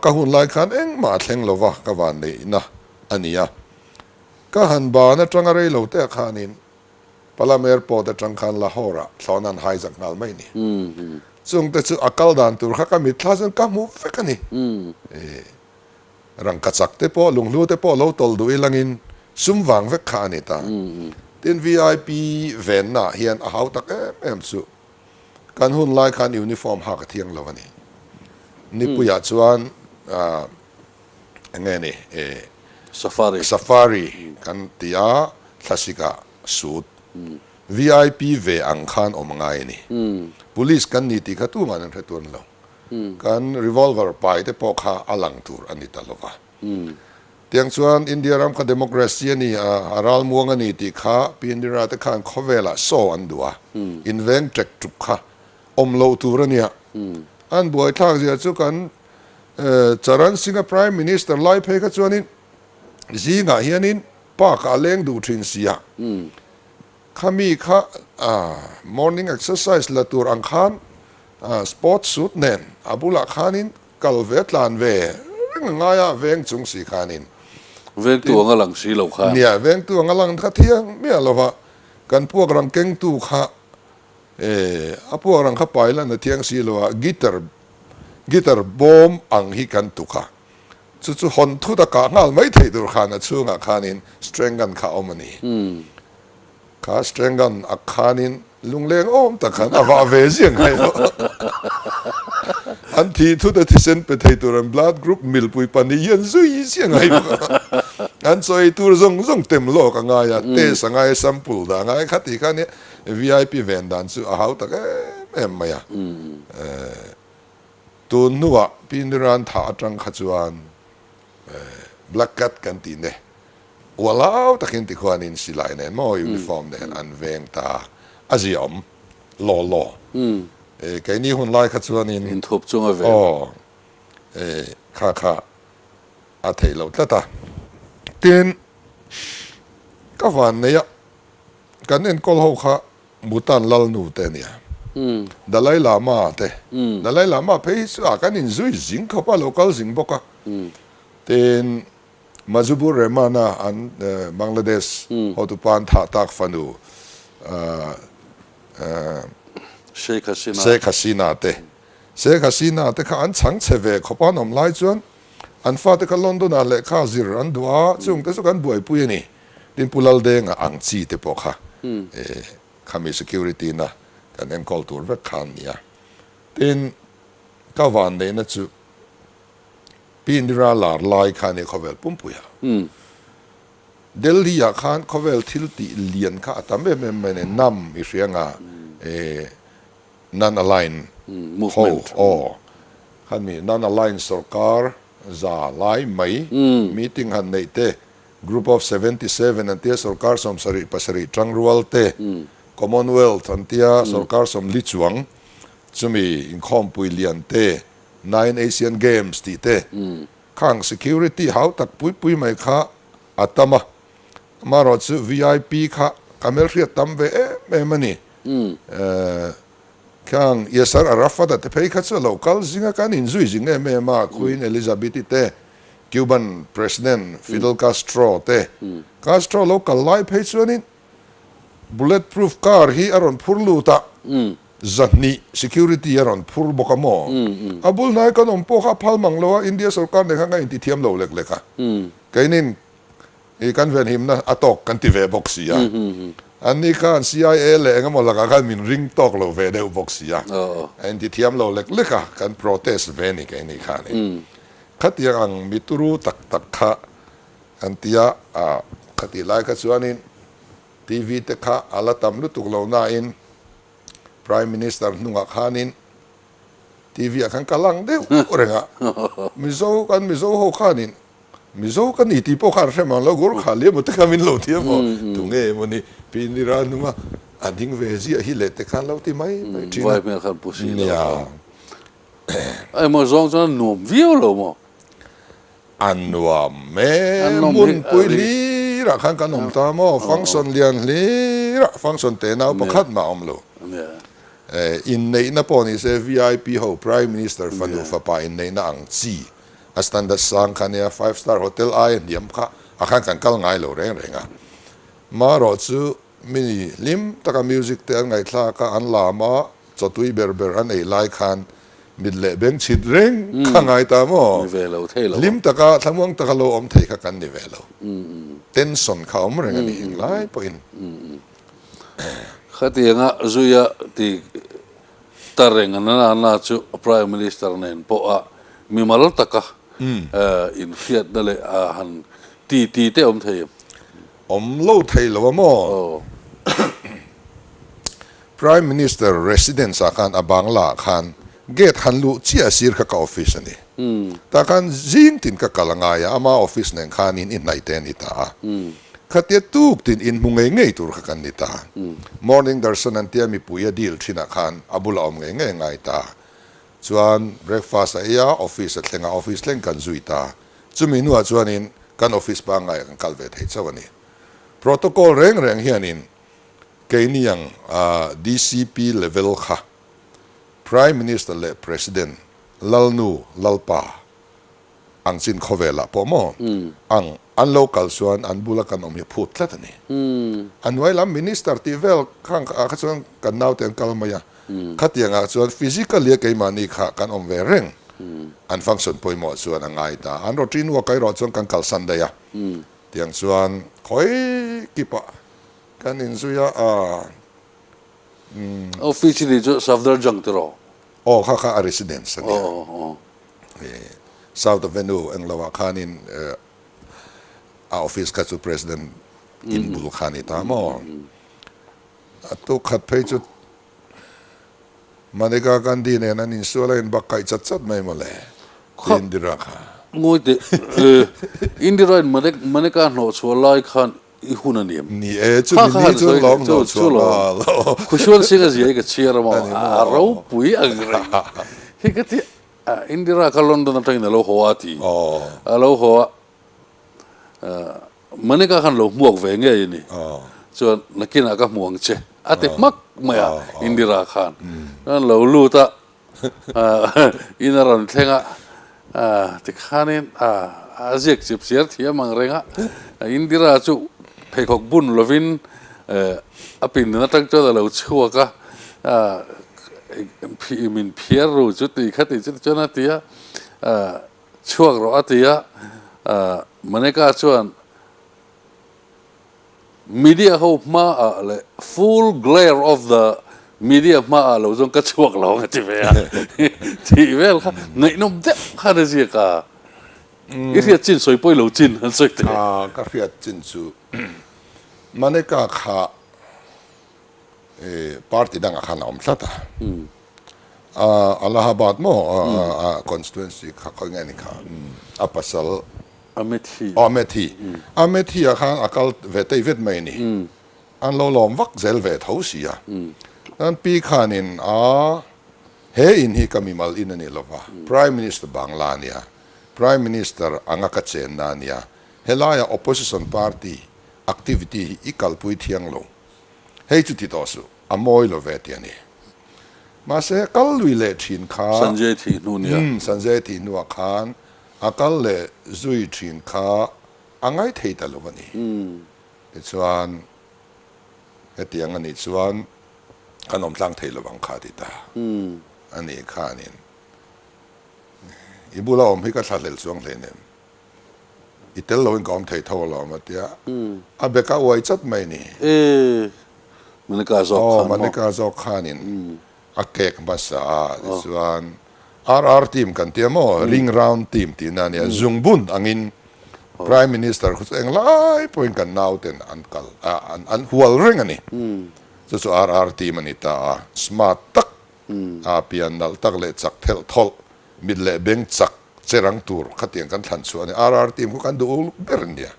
Ka hun lai khan engmah a thleng lo va ka van neihna a ni a. Ka han ban atanga rei lo te ah khanin Palam Airport atang khan Lahore ah thlawhna an hijack nghal mai a ni. Chung te chu a kal dan tur kha ka mitthla chuan ka hmu vek a ni. Rangkachak te pawh, lunghlu te pawh lo tawlh duh ilangin sum vang vek kha a ni ta. Tin VIP venna ah hian a hau tak em em chu kan hun lai khan uniform hak a thiang lo a ni. Nipuiah chuan eng nge ni Safari. Safari kan ti a, thlasik ah suit VIP ve ang khan awm a ngai a ni. Police kan ni tih kha tumah an hre tuan lo. Kan revolver pai te pawh kha a lang tur a ni ta lo va. Tiang chuan India ram kha democracy a ni a, a ralmuang a ni tih kha Pi Indira te khan khawvelah saw an duh a, inveng ṭek ṭuk kha awm loh tur a nia. An buaithlak zia chu kan Charan Singh-a Prime Minister lai phei kha chuanin zingah hianin park-ah a leng duh thin si a, khami kha morning exercise la tur ang khan sports suit nen a bulah khanin kal ve tlan ve reng a ngai a, veng chung si khanin. Vengtu anga lang si lo khan. Nia, vengtu anga lang kha thiang miah lo va, kan puak rang kengtu kha a puak rang kha pai lan a thiang si lo a, guitar Guitar bawm ang hi kan tuk a, chu chu hawn thut a kah nghal mai theih tur khan a chhungah khanin string gun kha a awm a ni. Kha string gun a khanin Lungleng awm tak khan a vah ve ziah ngai lo. An thih thut a thisen pe thei tur an blood group milpui pahnih hian zui ziah ngai bawk a. An chaw ei tur zawng zawng tem lawk a ngai a, test a ngai a, sample dah a ngai a, khati khan VIP ven dan chu a hau tak em em mai a. Tun hnuah Pi Niran thah atang kha chuan Black Cat kan tih ne Ualau takin tikhuanin silai nen maw uniform nen an veng ta a ziaawm law law. E keini hun lai kha chuanin Inthup chunga ven. Aw e kha kha a theih loh tlat a. Tin, ka van nei a, kan enkawl ho kha Bhutan Lalnu te a nia. Dalai Lama te. Dalai Lama phei hi chu a kan inzui zing khawp a, lo kal zing bawk a. Tin, Majibur Rehman-a an Bangladesh hotupa an thah tak fanu Sheikh Hasina. Sheikh Hasina te. Sheikh Hasina te kha an chhang chhe ve khawp a, an awm lai chuan an fate kha London-ah lehkha zir an duh a, chung te chu kan buaipui a ni. Tin Pu Laldenga ang chi te pawh kha khami security na kan enkawl tur vek kha an ni a. Tin ka vanneihna chu Pi Indira lar lai kha nia khawvel pumpui a. Delhi ah khan khawvel thil tih lian kha a tam em em mai nen nam i hria nga e non align ho aw khan mi non align sorkar za lai mai meeting han neih te group of 77 an tia sorkar 77 tangrual te commonwealth an tia sorkar 40 chuang chumi inkhawmpui lian te Nine Asian Games tih te khang security hau tak pui pui mai kha a tam a, amaherawh chu vip kha ka hmelhriat tam ve em em a ni. Khang Yasser Arafat a te phei kha chu a lo kal zing a, kan inzui zing em em a, Queen Elizabeth-i te, Cuban President Fidel Castro te, Castro lo kal lai phei chuanin Bullet proof car hi a rawn phur lut a, 200 security a rawn phur bawk a maw? A bul hnai kan awm pawh kha a phal mang lo a, India sorkar nen khan kan intithiam lo lek lek a, keinin i kan venhimna a tawk kan ti ve bawk si a, anni khan CIA leh engemaw lakah khan min ring tawk lo ve deuh bawk si a, a intithiam lo lek lek a, kan protest ve ni keini khanin. Khatiang ang mituru tak tak kha An ti a, a khatih lai kha chuanin TV te kha a la tam lutuk lo nain Prime Minister hnungah khanin TV ah khan ka lang deuh reng a, Mizo kan Mizo ho khanin Mizo ka ni tih pawh khan hre mang lo, Gurkha liam te kha min lo ti emaw, tunge emaw ni Pi Indira hnunga a ding ve ziah hi leh te khan lo ti mai mai thin a. Vai hmel khan pu si lo. Nia. Emaw zawng chuan a nuam viau lo maw? A nuam e, hmunpui hlirah khan kan awm ta maw, function lian hlirah function te nau pakhat mah a awm lo. Inneihna pawh ni se vip ho Prime Minister fanu fapa inneihna ang chi a standard sang kha nia, five star hotel aia hniam kha ah khan kan kal ngai lo reng reng a. Marawh chu mi hlim taka music te an ngaihthlak a, an lam a, chawtui ber ber an ei lai khan Mit leh beng chhit reng kha ngai ta maw? Ni ve lo thei lo. Hlim taka, thlamuang taka lo awm thei kha kan ni ve lo. Tension kha awm reng a ni englai pawhin. Khatianga zuia ti ta reng a na na chu Prime Minister nen pawha mimal taka inhriatna leh a han ti ti te awm thei em? Awm lo thei lo a maw? Prime Minister residence ah khan a bangla ah khan gate han luh chiah sir kha ka office a ni. Tah khan zing tin ka kal a ngai a, ama office nen khan in i hnaih te a ni ta a. Khatia tuk tin in hmu ngei ngei tur kha kan ni ta. Morning darshan an tia mipui a deal thin ah khan a bulah awm ngei ngei a ngai ta. Chuan breakfast a ei a, office a thleng a, office thleng kan zui ta. Chumi hnuah chuanin kan office pangngai ah kan kal ve thei chauh a ni. Protocol reng reng hianin keini ang DCP level kha Prime Minister leh President, Lalnu, Lalpa ang chin khawvelah pawh maw ang an lo kal chuan an bula kan awm hi a phut tlat a ni. A hnuai lam Minister tih vel khang ah kha chuan kan naute an kal mai a, khatiangah chuan physically a keimahni kha kan awm ve reng. An function pawimawh chuan a ngai ta. An routine work erawh chuan kan kalsan daih a. Tiang chuan khawi kipah kan inzui a, a. Office hi chu Safdarjung tiraw? Aw kha kha a residence a nia. South Avenue englo ah khanin a office kha chu President in bul kha a ni ta maw? A tuk khat phei chu Maneka Gandhi nen an insual a inbak kaih chat chat mai mawle Indira kha. Ngawi teh, Indira in Maneka hnawh chhuah lai khan i hun a ni em? Ni e, chu mi ni chu lawm hnawh chhuah nghal. Khusuan Singh a zia i ka chhiar a maw? A ropui ang reng. Hi ka ti, Indira kha London atangin a lo haw a ti. A lo haw a, Maneka khan lo hmuak ve ngei a ni. Chuan nakinah ka hmu ang che a ti hmak mai a Indira khan. Chuan lo lut a, in a rawn thleng a, tikhanin a ziak chip chiar thiam ang reng a. Indira chu pheikhawk bun lovin a pindan atang chuan a lo chhuak a, min phiar ru chu ti kha ti chu chuan a ti a. Chhuak rawh a ti a, Maneka chuan media ho hmaah leh full glare of the media hmaah lo chuan ka chhuak lo ang a ti ve a, tih vel kha ngaihnawm deuh khan a ziak a, i hriat chin sawi pawi lo chin an sawi teh. Ka hriat chin chu Maneka kha party dangah khan a awm tlat a, Allahabad maw a constituency kha khawi nge ni kha a pasal Amethi Amethi Amethi ah khan a kal ve tei vet mai a ni an lo lawm vak zel ve tho si a chuan pi khanin a he in hi ka mimal in a ni lova Prime Minister Bangla a nia Prime Minister anga ka chenna a nia helaia opposition party activity hi i kalpui thiang lo Hei chu ti tawh suh, a mawi lo ve ti a ni. Mahse, kal lui leh thin kha. Sanjay thih hnu nia. Umm, Sanjay thih hnuah khan a kal leh zui thin kha a ngai thei ta lo a ni. Tichuan, hetiang a nih chuan kan awm tlang thei lo ang kha ti ta a nih khanin i bula awm hi ka thlahlel chuang hleinem. I tel loin ka awm thei tho alawm a tia, a bek a uai chat mai ni. E, Manika zawk khan maw? Aw, Manika zawk khanin a kek hmasa a, tichuan RR team kan tia maw, ring round team tihna a nia, zungbun angin Prime Minister khu chu englai pawhin kan nauten an kal, an hual reng a ni. Chu chu RR team a ni ta a, smart tak, a pian nalh tak leh chak thelh thawlh, mit leh beng chak Che rang tur khatiang kan thlan chhuah a ni. RR team khu kan duh uluk ber a nia.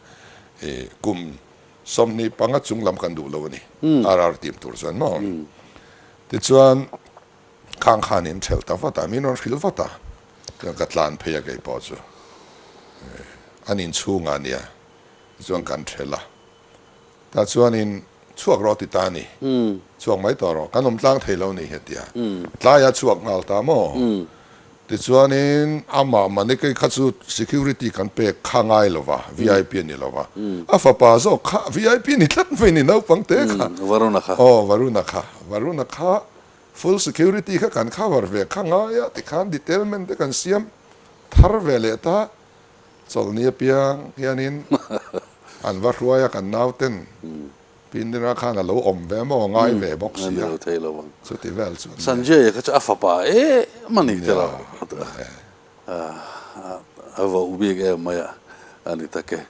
I kum 25 chung lam kan duh lo a ni. RR team tur chuan maw. Tichuan khang khan in thelh ta vat a, min rawn hrilh vat a. Chuan ka tlan phei a kei pawh chu. An inchhungah a nia. Tichuan kan thelh a. Tah chuanin chhuak rawh ti ta a ni. Chhuak mai tawh rawh. Kan awm tlang thei lo ni hetia. Tlaia chhuak nghal ta maw? Tichuanin amah Manikei kha chu security kan pek kha ngai lo va, VIP a ni lo va. A fapa zawk kha VIP ni tlat mai ni naupang te kha. Varuna kha. Aw, Varuna kha. Varuna kha full security kha kan cover ve kha ngai a, tikhan detailment te kan siam thar ve leh ta. Chawlhni apiang hianin an va hruai a, kan nauten Pindira khan a lo awm ve maw, ngai ve bawk si a, chuti vel chu an ni. Sanjay-a kha chu a fapa em a ni tilo, a voh bik em mai a, a ni tak e.